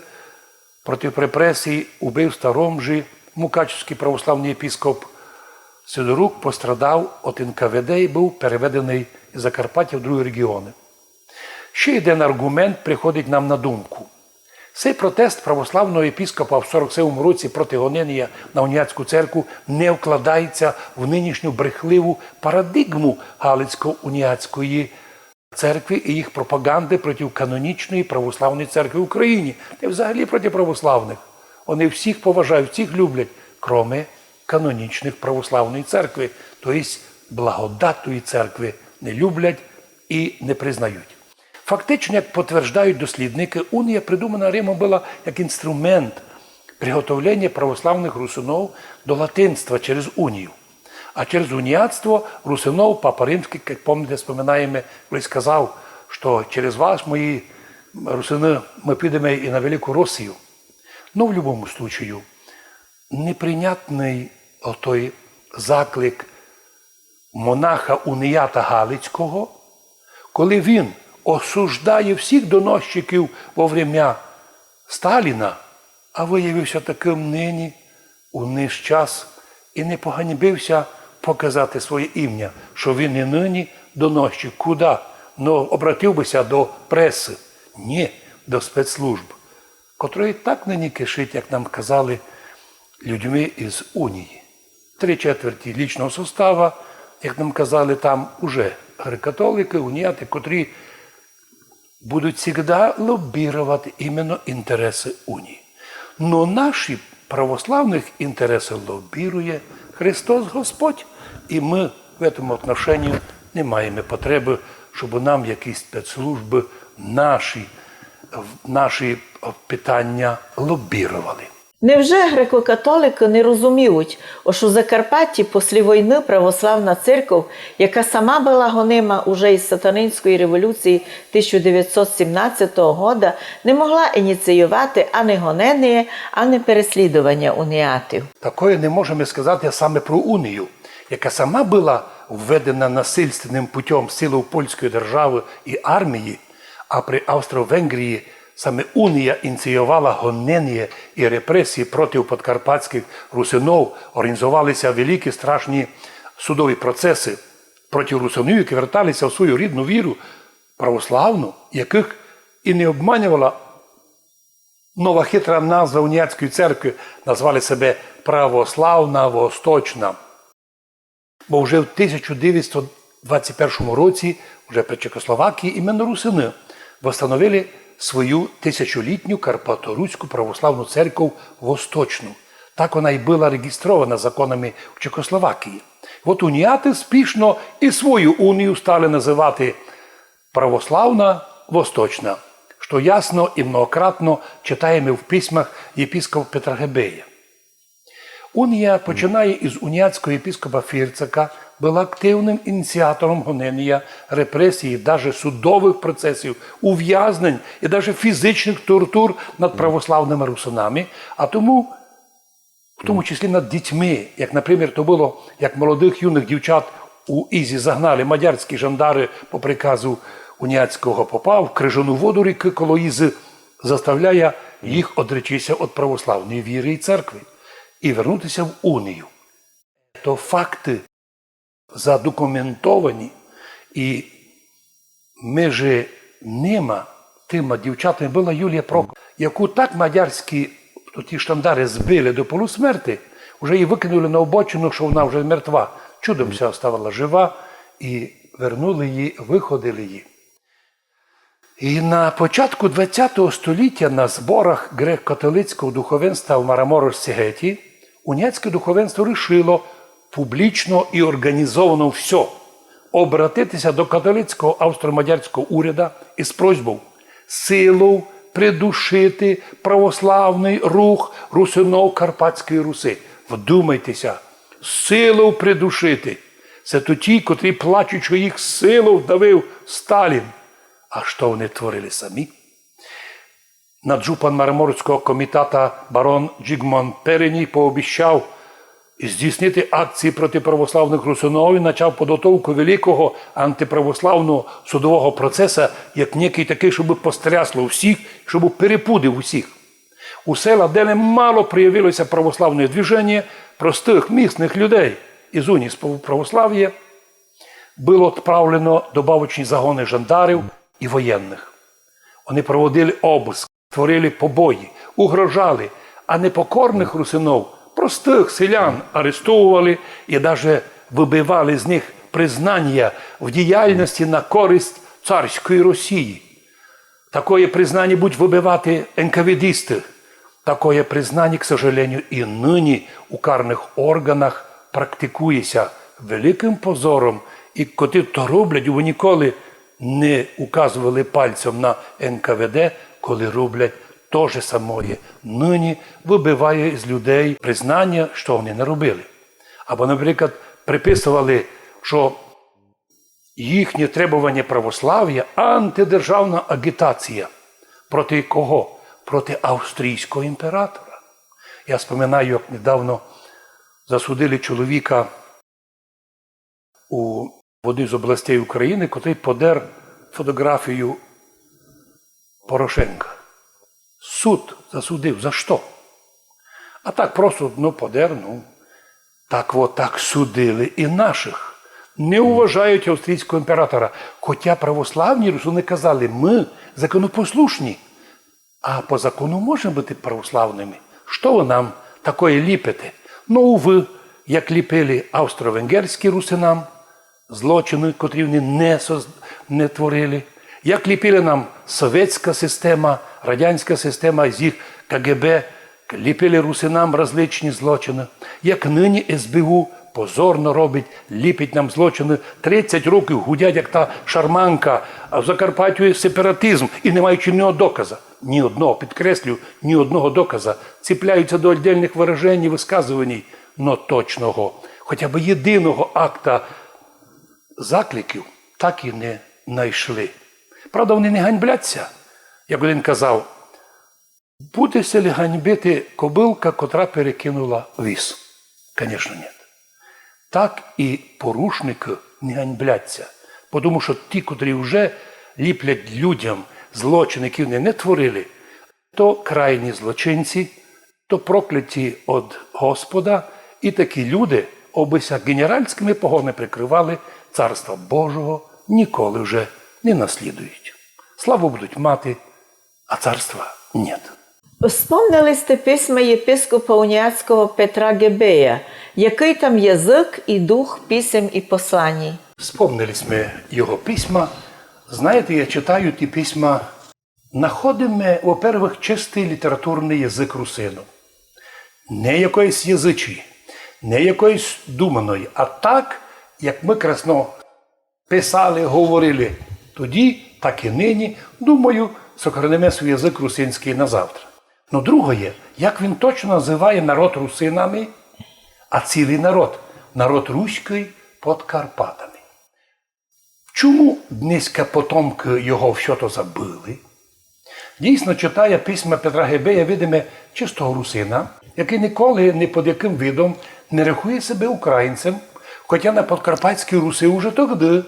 проти репресій, убивства Ромжі, мукачівськый православный єпископ Сидорук пострадав од НКВД і быв переведеный із Закарпаття в другі регіоны. Ще єден арґумент приходить нам на думку. Сей протест православного єпископа в сорок семому році проти гоненя на уніатську церкву не вкладається в нынішню брехливу парадигму галицько-уніатської церкви і їх пропаганды проти канонічної православної церкви в Україні, та й взагалі проти православных. Они всіх поважають, всіх люблять, кроме канонічных православної церкви, то єсть благодатної церкви не люблять і не признають. Фактично, як потверждають дослідникы, унія придумана Римом была як інструмент приготовлення православных русинов до латинства через унію. А через уніатство русинов папа Римськый, як помните, споминаєме, колись казав, што через вас, мої русины, мы підеме і на Велику Росію. Но в любому случаю, неприйнятный отой заклик монаха уніата галицького, коли він осуждає всіх доносчиків во время Сталіна, а выявився такым нині у наш час і не поганьбився показати своє імня, што він і нині доносчик. Куда? Но обратив бы ся до пресы. Нї, до спецслужб, котрої так нині кишить, як нам казали, людьми із унії. Три четверті лічного состава, як нам казали, там уже греко-католикы, уніаты, котрі будуть всегда лоббировать именно интересы унії. Но наші православных интересы лоббирує Христос Господь, і мы в этом отношении не маєме потребы, щоб нам якісь спецслужбы наші, наші питання лоббировали. Невже греко-католикы не розуміють, ож у Закарпатті послі войны православна церков, яка сама была гонима уже из сатанинської революції тисяча девятьсот сімнадцятого года, не могла ініційовати ани гоненіє, ани переслідованя уніатів? Такоє не можеме сказати саме про унію, яка сама была введена насильственным путём силов польської державы і армії, а при Австро-Венгрії саме унія ініційовала гоненіє і репресії проти подкарпатськых русинов, орґанізовали ся великі страшні судові процесы проти русинів, які вертали ся в свою рідну віру православну, якых і не обманювала нова хитра назва уніатської церкви, назвали себе Православна Восточна. Бо вже в тисяча девятьсот двадцять першому році, вже при Чехословакії, именно русины восстановили свою тисячолітню карпаторуську православну церков Восточну. Так она й была реґістрована законами в Чехословакії. От уніаты спішно і свою унію стали называти Православна Восточна, што ясно і многократно читаєме в письмах єпископа Петра Гебея. Унія починає из уніатського єпископа Фірцака, был активным ініціатором гоненіє, репресії, даже судовых процесів, увязнень і даже фізичных тортур над православныма русинами, а тому, в тому числі над дітьми, як, например, то было, як молодых юных дівчат у Ізі загнали мадярські жандары по приказу уніатського попа в крижану воду рікы коло Ізы, заставляя їх одречи ся од православної віры і церкви і вернути ся в унію. То факты задокументовані, і межи нима, тыма дівчатами была Юлія Прокоп, яку так мадярські тоті штандары збили до полусмерти, уже її выкинули на обочину, што она вже мертва. Чудом ся оставила жива, і вернули її, выходили її. І на початку двадцятого столітя на зборах греко-католицького духовенства в Мараморосці Геті уніатське духовенство рішило публічно і орґанізовано всьо обратити ся до католицького австро-мадярського уряда из просьбов силов придушити православный рух русинов Карпатської Руси. Вдумайте ся, силов придушити. Се тоті, котрі плачуть, што їх силов давив Сталін. А што они творили самі? Наджупан Мараморського комітата барон Джігмонт Переній пообіщав здійснити акції проти православных русинов і начав подготовку великого антиправославного судового процеса, як некый такый, щоб пострясло всіх, щоб перепудив усіх. У села, де немало проявило ся православне движеніє, простых місных людей из унії з православія, было отправлено добавочні загоны жандарів і воєнных. Они проводили обыск, творили побої, угрожали, а непокорных русинов, простых селян, арестовували і даже выбивали з них признанія в діяльности на користь царської Росії. Такоє признанія будуть выбивати енкаведисты. Такоє признанія, к сожалению, і нині у карных орґанах практикує ся великым позором, і котрі то роблять, бо ніколи не указовали пальцем на Н К В Д, коли роблять то же самоє. Нині выбиває з людей признанія, што они наробили. Або, наприклад, приписовали, што їхнє требованя православія — антидержавна аґітація. Проти кого? Проти австрійського імператора. Я споминаю, як недавно засудили чоловіка у, в одній з областей України, котрий подер фотоґрафію Порошенка. Суд засудив. За што? А так просто, ну, подер, ну. Так вот, так судили і нашых. Не уважають австрійського імператора. Хотя православні русины казали: «Мы законопослушні, а по закону можеме быти православными. Што вы нам такоє ліпите?» Ну, увы, як ліпили австро-венгерські русинам злочины, котрі они не соз-, не творили, Як ліпили нам совєтська система, радянська система з їх К Г Б, ліпили русинам различні злочины, як нині С Б У позорно робить, ліпить нам злочины, тридцять років гудять, як та шарманка, а в Закарпаттю є сепаратизм, і не маючи ні одного доказа, ні одного, підкреслю, ні одного доказа, ціпляються до отдельных выражень, высказувань, но точного, хоча б єдиного акта закликів так і не найшли. Правда, вони не ганьбляться, як один казав, буде ся ли ганьбити кобылка, котра перекинула віз? Конечно, нет. Так і порушникы не ганьбляться, потому што ті, котрі вже ліплять людям злочин, які вони не творили, то крайні злочинці, то прокляті од Господа, і такі люди, обы ся генеральськыми погонами прикрывали, Царства Божого ніколи вже не наслідують. Славу будуть мати, а царства нет. Вспомнили сьте письма єпископа уніатського Петра Гебея. Якый там язык і дух писем і посланій? Вспомнили сьме його письма. Знаєте, я читаю ті письма, находиме, во-первых, чистый літературный язык русинов. Не якоїсь язычі, не якоїсь думаної, а так, як мы красно писали, говорили тоді, так і нині, думаю, сохраниме свій язык русинськый на завтра. Но другоє, як він точно называє народ русинами, а цілый народ, народ руськый под Карпатами. Чому днеська потомкы його всьо то забыли? Дійсно, читая письма Петра Гебея, видиме чистого русина, якый ніколи ні під якым видом не рахує себе українцем, хотя на Подкарпатській Руси уже тогды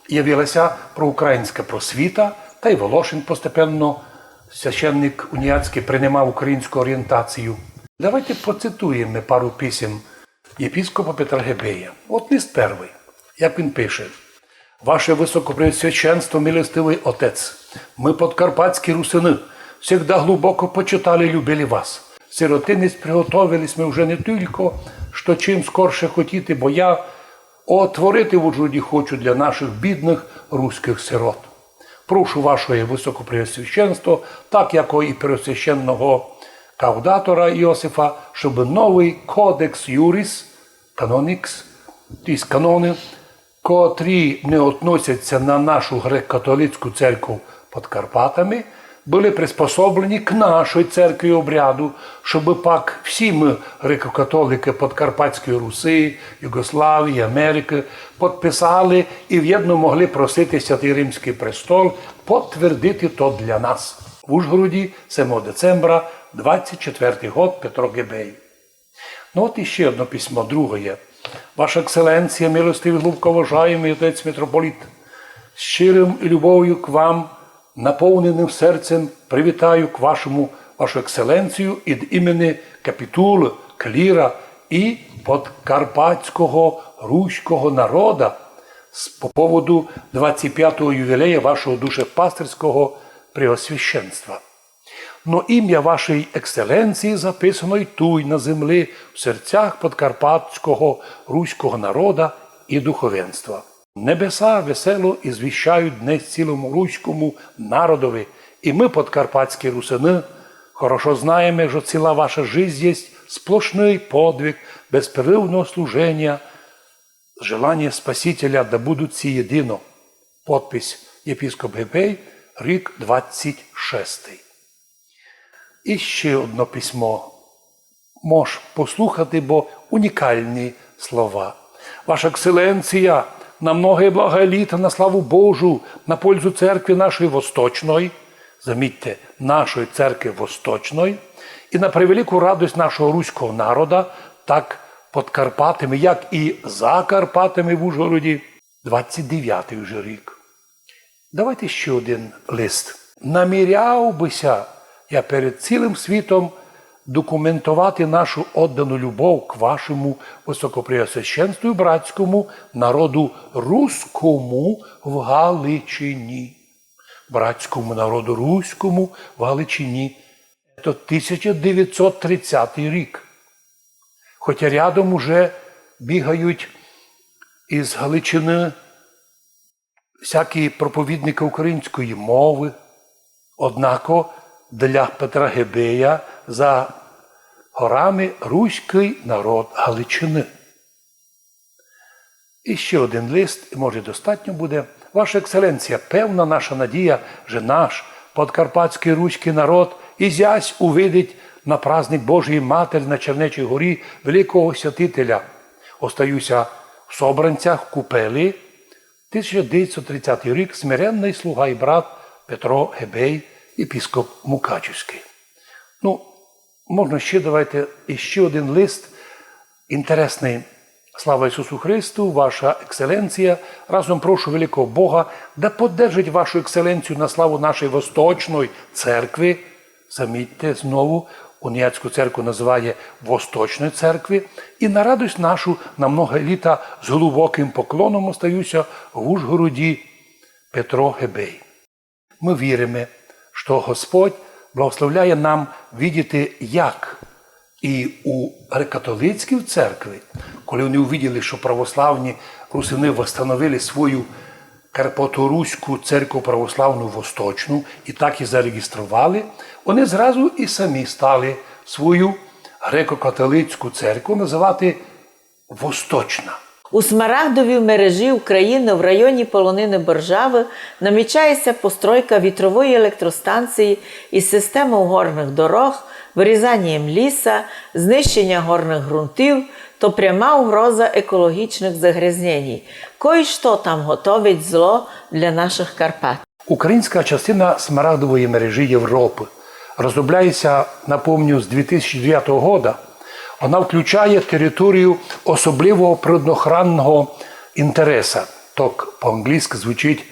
явила ся проукраїнська просвіта, та й Волошин постепенно, священник уніатськый, принимав українську орієнтацію. Давайте поцитуєме пару писем єпископа Петра Гебея. От лист первый, як він пише: Ваше Высокопреосвященство, милостивый Отец, мы, подкарпатські русины, всегда глубоко почитали и любили вас. Сиротинець приготовили сьме уже не тілько, што чим скорше хотіти, бо я отворити в Ужгороді хочу для нашых бідных руськых сирот. Прошу вашоє Высокопреосвященство, так яко і преосвященного каудатора Йосифа, щоб новый кодекс юріс канонікс, то єсть каноны, котрі не относять ся на нашу греко-католицьку церкву под Карпатами, были приспособлені к нашій церкві обряду, щоб пак всі мы, греко-католикы Подкарпатської Руси, Югославії, Америкы, подписали і вєдно могли просити Святый Римськый престол потвердити то для нас. В Ужгороді, семого децембра, двадцять четвертый год, Петро Гебей. Но от іщи одно письмо, другоє. Ваша Екселенція, милостивый, глубоко уважаємый отець митрополит, з щирым любовю к вам, наповненым серцем, привітаю к вашому, вашу Екселенцію ід імени капітулы, кліра і подкарпатського руського народа з, по поводу двадцять пятого ювілея вашого душепастирського преосвященства. Но імя вашей Екселенції записано й туй, на землі, в серцях подкарпатського руського народа і духовенства. Небеса весело ізвіщають днесь цілому руському народови, і мы, подкарпатські русины, хорошо знаєме, што ціла ваша жизнь єсть сплошный подвиг безперервного служеня, желаня Спасителя, да будуть сі єдино. Подпись: єпископ Гебей, рік двадцять шестый. І ще одно письмо. Мож послухати, бо унікалні слова. Ваша Екселенція, на многоє благоє літо на славу Божу, на пользу церкви нашої восточної, замітьте, нашої церкви восточної, і на превелику радость нашого руського народа, так под Карпатами, як і за Карпатами в Ужгороді, двадцять девятый уже рік. Давайте ще один лист. Наміряв бы ся я перед цілым світом документовати нашу оддану любов к вашому высокопреосвященству і братському народу руському в Галичині. Братському народу руському в Галичині. То тисяча девятсот тридцятый рік. Хотя рядом уже бігають із Галичины всякі проповідникы української мовы. Однако для Петра Гебея за горами руськый народ Галичины. І ще один лист, і, може, достатньо буде. Ваша Екселенція, певна наша надія, же наш подкарпатськый руськый народ ізясь увидить на праздник Божої Матері на Чернечій горі великого святителя. Остаюся в Собранцях, в купелі, тисяча девятьсот тридцятый рік, смиренный слуга і брат Петро Гебей, епіскоп Мукачівськый. Ну, можна ще, давайте, іще один лист, інтересный. Слава Ісусу Христу, Ваша Екселенція, разом прошу великого Бога, да поддержить Вашу Екселенцію на славу нашої Восточної Церкви. Замітьте, знову уніатську церкву называє Восточною Церкви. І на радость нашу на многі літа з глубокым поклоном остаюся в Ужгороді, Петро Гебей. Мы віриме, што Господь благословляє нам видіти, як і у греко-католицькій церкви, коли они увиділи, што православні русины восстановили свою карпаторуську церкву православну восточну і так і зареєстрували, они зразу і самі стали свою греко-католицьку церкву называти Восточна. У смарагдовій мережі України в районі полонини Боржавы намічає ся постройка вітрової електростанції із системою горных дорог, вирізанням ліса, знищенням горных ґрунтів, то пряма угроза екологічных загрязненій. Кой што там готовить зло для нашых Карпат. Українська частина смарагдової мережі Європы розробляється, напомню, з дві тисячі девятого года. Вона включає територію особливого природоохранного інтереса. Так по-англійськи звучить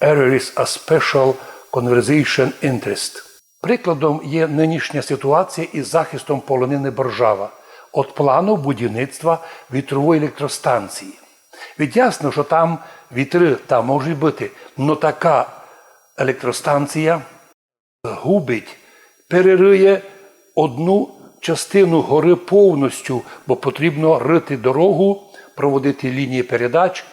Areas of Special Conservation Interest. Прикладом є нынішня ситуація із захистом полонини Боржава від плану будівництва вітрової електростанції. Ведь ясно, що там вітры там можуть быти, но така електростанція губить, перериє одну частину горы повністю, бо потрібно рыти дорогу, проводити лінії передач,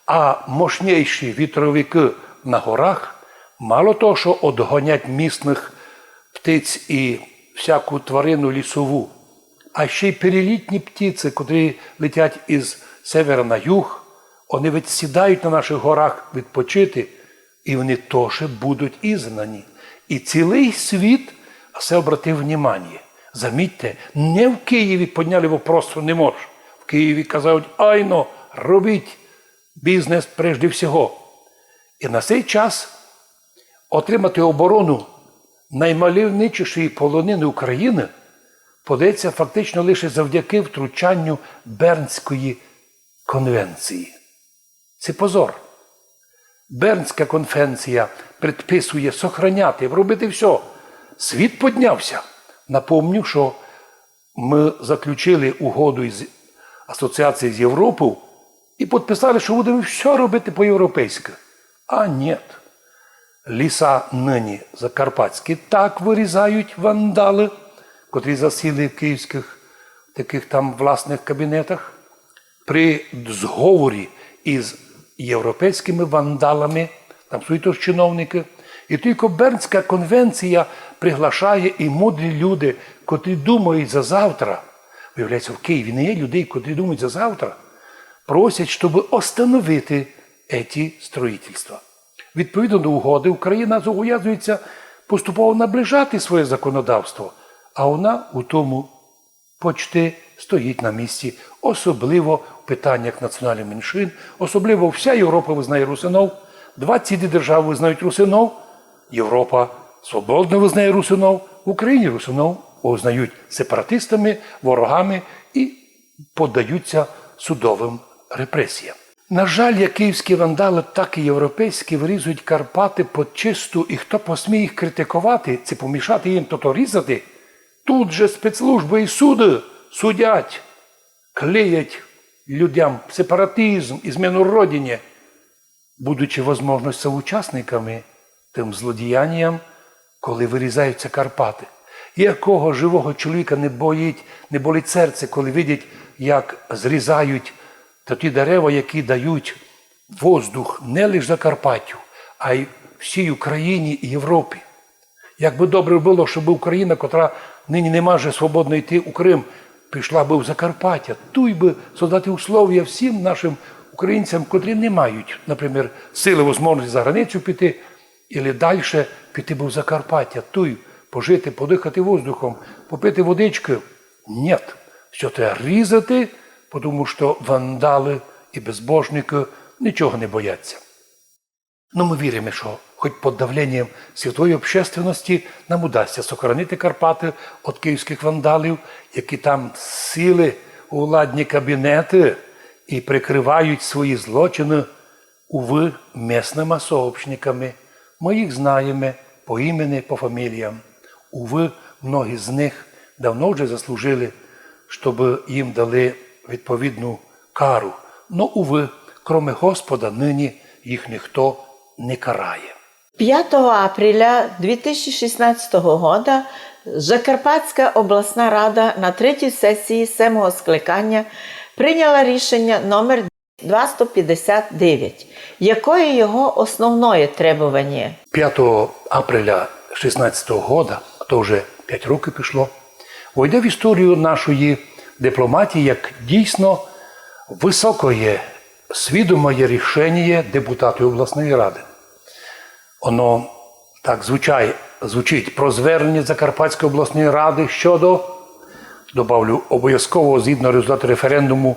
а мощніші вітровикы на горах мало того, що одгонять місных птиць і всяку тварину лісову, а ще й перелітні птиці, котрі летять із севера на юг, они ведь сідають на наших горах відпочити, і они тоже будуть ізгнані. І цілый світ на се обратив внимание. Замітьте, не в Києві подняли вопрос, що не мож. В Києві казають: айно, робіть, бізнес прежде всього. І на сей час отримати оборону наймальовничішої полонины України подається фактично лише завдяки втручанню Бернської конвенції. Се позор. Бернська конвенція предписує сохраняти, робити всьо. Світ поднявся. Напомню, що мы заключили угоду із асоціацією з Європою і підписали, що будеме всьо робити по-європейськи. А нєт. Ліса нині закарпатські так вирізають вандалы, котрі засіли в київськых такых там власных кабінетах, при зговорі із європейськыми вандалами, там суть тож чиновникы, і тілько Бернська конвенція приглашає і мудрі люди, котрі думають за завтра. Виявляється, в Києві не є людей, котрі думають за завтра, просять, щоб остановити еті строїтельства. Відповідно до угоды, Україна зобов'язується поступово наближати своє законодавство, а вона у тому почти стоїть на місці, особливо в питаннях національных меншин, особливо вся Європа визнає русинов, двадцять дві державы визнають русинов, Європа свободно визнає русинов, в Україні русинов визнають сепаратистами, ворогами і поддаються судовым репресіям. На жаль, як київські вандалы, так і європейські вирізують Карпаты під чисту, і хто посміє їх критиковати ци помішати їм тото різати, тут же спецслужбы і суды судять, клеять людям сепаратизм, ізмену Родині, будучи, возможно, соучасниками тым злодіянням, коли вирізаються Карпаты. Якого живого чоловіка не боїть, не болить серце, коли видять, як зрізають та ті дерева, які дають воздух не лише Закарпаттю, а й всій Україні і Європі. Як би добре было, щоб Україна, котра нині не може свободно йти у Крим, пішла бы в Закарпаття. Туй бы создати условия всім нашим українцям, котрі не мають, наприклад, сили, возможності за границю піти, або дальше піти бы в Закарпаття, туй пожити, подыхати воздухом, попити водичкы. Нєт, всьо треба різати, тому што вандалы і безбожникы нічого не бояться. Но мы віриме, што хоть під давленням світової общественности нам удасться сохранити Карпаты від київськых вандалів, які там сіли у владні кабінеты і прикрывають свої злочины, увы, местныма сообщниками. Мы їх знаєме по імени, по фаміліям. Увы, многі з них давно вже заслужили, щоб їм дали відповідну кару. Но, увы, кроме Господа, нині їх ніхто не карає. Пятого апреля дві тисячі шістнадцятого года Закарпатська обласна рада на третій сесії семого скликання прийняла рішення номер двасто пятдесят девять. Якоє його основноє требованіє? Пятого апреля шістнадцятого года, а то вже пять років пішло, войде в історію нашої дипломатії як дійсно высокоє, свідомоє рішеніє депутатів обласної рады. Оно так звучай, звучить: про звернення Закарпатської обласної рады щодо, добавлю, обов'язкового згідно результату референдуму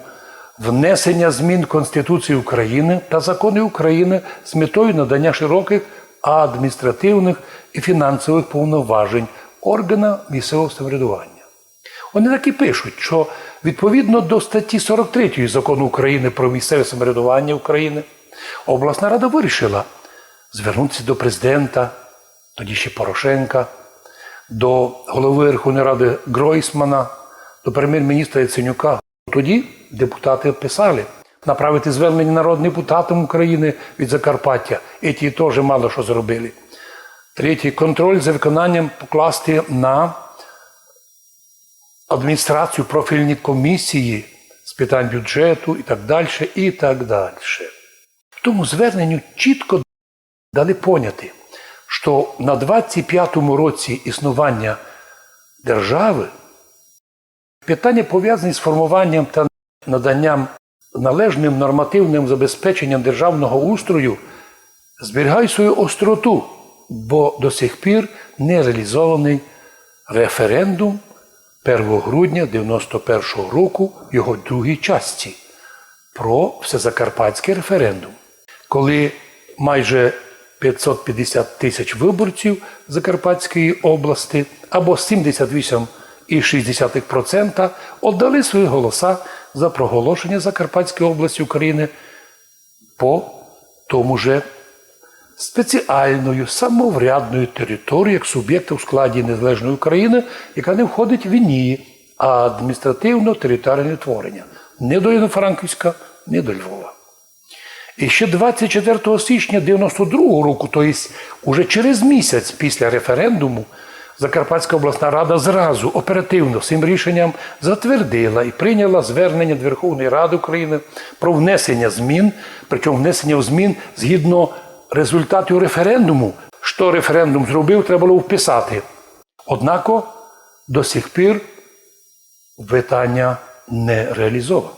внесення змін Конституції України та законів України з метою надання широких адміністративних і фінансових повноважень органам місцевого самоврядування. Вони так і пишуть, що відповідно до статті сорок третьої Закону України про місцеве самоврядування України обласна рада вирішила звернутися до президента, тоді ще Порошенка, до голови Верховної Ради Гройсмана, до прем'єр-міністра Яценюка. Тоді депутати писали направити звернення народним депутатам України від Закарпаття. Еті теж мало що зробили. Третє. Контроль за виконанням покласти на адміністрацію, профільні комісії з питань бюджету і так дальше, і так дальше. В тому зверненню чітко дали поняти, що на двадцять пятому році існування держави питання, пов'язані з формуванням та наданням належним нормативним забезпеченням державного устрою, зберігають свою остроту, бо до сих пір не реалізований референдум первого грудня дев'яносто першого року в його другій часті про всезакарпатський референдум, коли майже пятсот пятдесят тисяч виборців Закарпатської області, або сімдесят вісім і шість десятих процента, віддали свої голоса за проголошення Закарпатської області України по тому же спеціальною самоврядною територією як суб'єкта у складі незалежної України, яка не входить в її адміністративно-територіальне утворення ні до Івано-Франківська, ні до Львова. І ще двадцять четвертого січня дев'яносто другого року, то єсть уже через місяць після референдуму, Закарпатська обласна рада зразу оперативно своїм рішенням затвердила і прийняла звернення до Верховної Ради України про внесення змін, причому внесення змін згідно результатів референдуму. Що референдум зробив, треба було вписати. Однако до сих пір питання не реалізоване.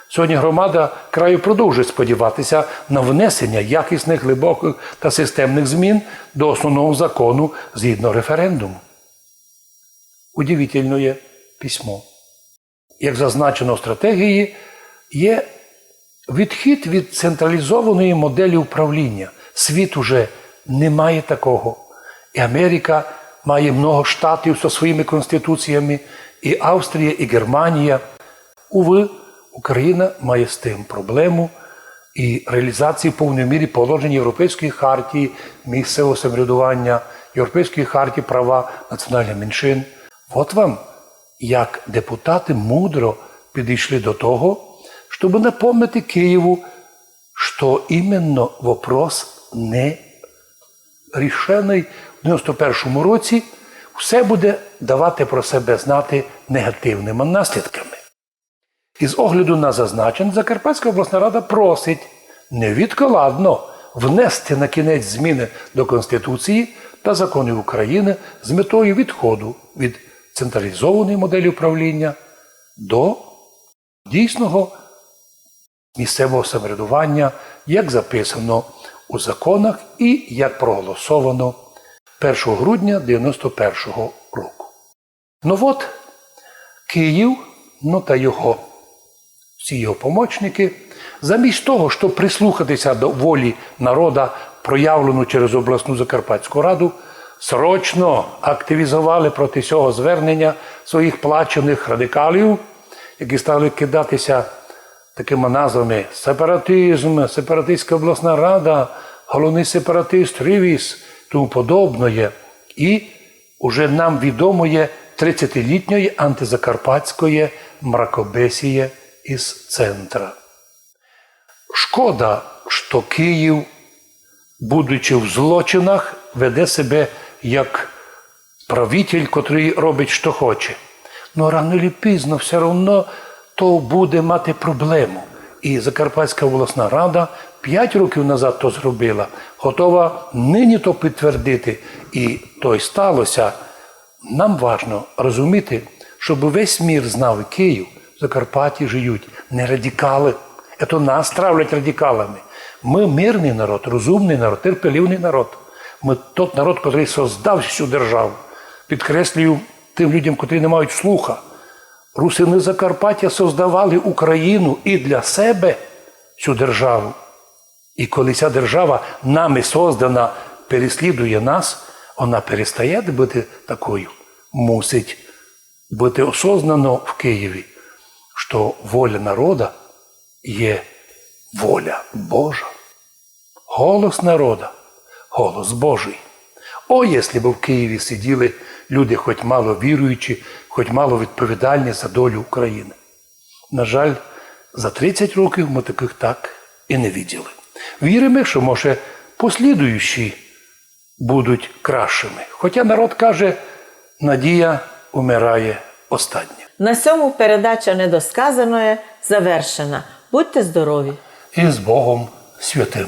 Сьогодні громада краю продовжує сподіватися на внесення якісних, глибоких та системних змін до основного закону згідно референдуму. Удивительне письмо. Як зазначено в стратегії, є відхід від централізованої моделі управління. Світ уже не має такого. І Америка має много штатів зі своїми конституціями, і Австрія, і Германія. Увы, Україна має з тим проблему, і реалізації в повній мірі положень Європейської хартії місцевого самоврядування, Європейської хартії права національних меншин. От вам як депутаты мудро підійшли до того, щоб напомнити Києву, що іменно вопрос не рішений в дев'яносто першому році, все буде давати про себе знати негативними наслідками. Із огляду на зазначене, Закарпатська обласна рада просить невідкладно внести накінець зміни до Конституції та законів України з метою відходу від централізованої моделі управління до дійсного місцевого самоврядування, як записано у законах і як проголосовано першого грудня девяносто першого року. Ну от, Київ, ну та його, всі його помочники, замість того, щоб прислухатися до волі народа, проявлену через обласну Закарпатську раду, срочно активізували проти цього звернення своїх плачених радикалів, які стали кидатися такими назвами: сепаратизм, сепаратистська обласна рада, головний сепаратист Рівіс, тому подобноє. І уже нам відомоє тридцятилітньоє антизакарпатськоє мракобесіє із центра. Шкода, што Київ, будучи в злочинах, веде себе як правитель, котрий робить, што хоче. Но рано чи пізно все одно то буде мати проблему. І Закарпатська обласна рада пять років назад то зробила, готова нині то підтвердити. І то й сталося. Нам важно розуміти, щоб весь мір знав, і Київ, в Закарпатті живуть не радикали. Ето нас травлять радикалами. Ми мирний народ, розумний народ, терпеливий народ. Ми тот народ, котрий создав всю державу. Підкреслюю тим людям, котрі не мають слуха. Русины Закарпаття создавали Україну і для себе цю державу. І коли ця держава, нами создана, переслідує нас, вона перестає бути такою. Мусить бути осознано в Києві, що воля народа є воля Божа. Голос народа, голос Божий. О, якщо б в Києві сиділи люди, хоч мало віруючі, хоч мало відповідальні за долю України. На жаль, за тридцять років ми таких так і не виділи. Віримо, що, може, послідуючі будуть кращими. Хоча народ каже: надія умирає остання. На сьому передача Недосказаноє завершена. Будьте здорові! І з Богом святим.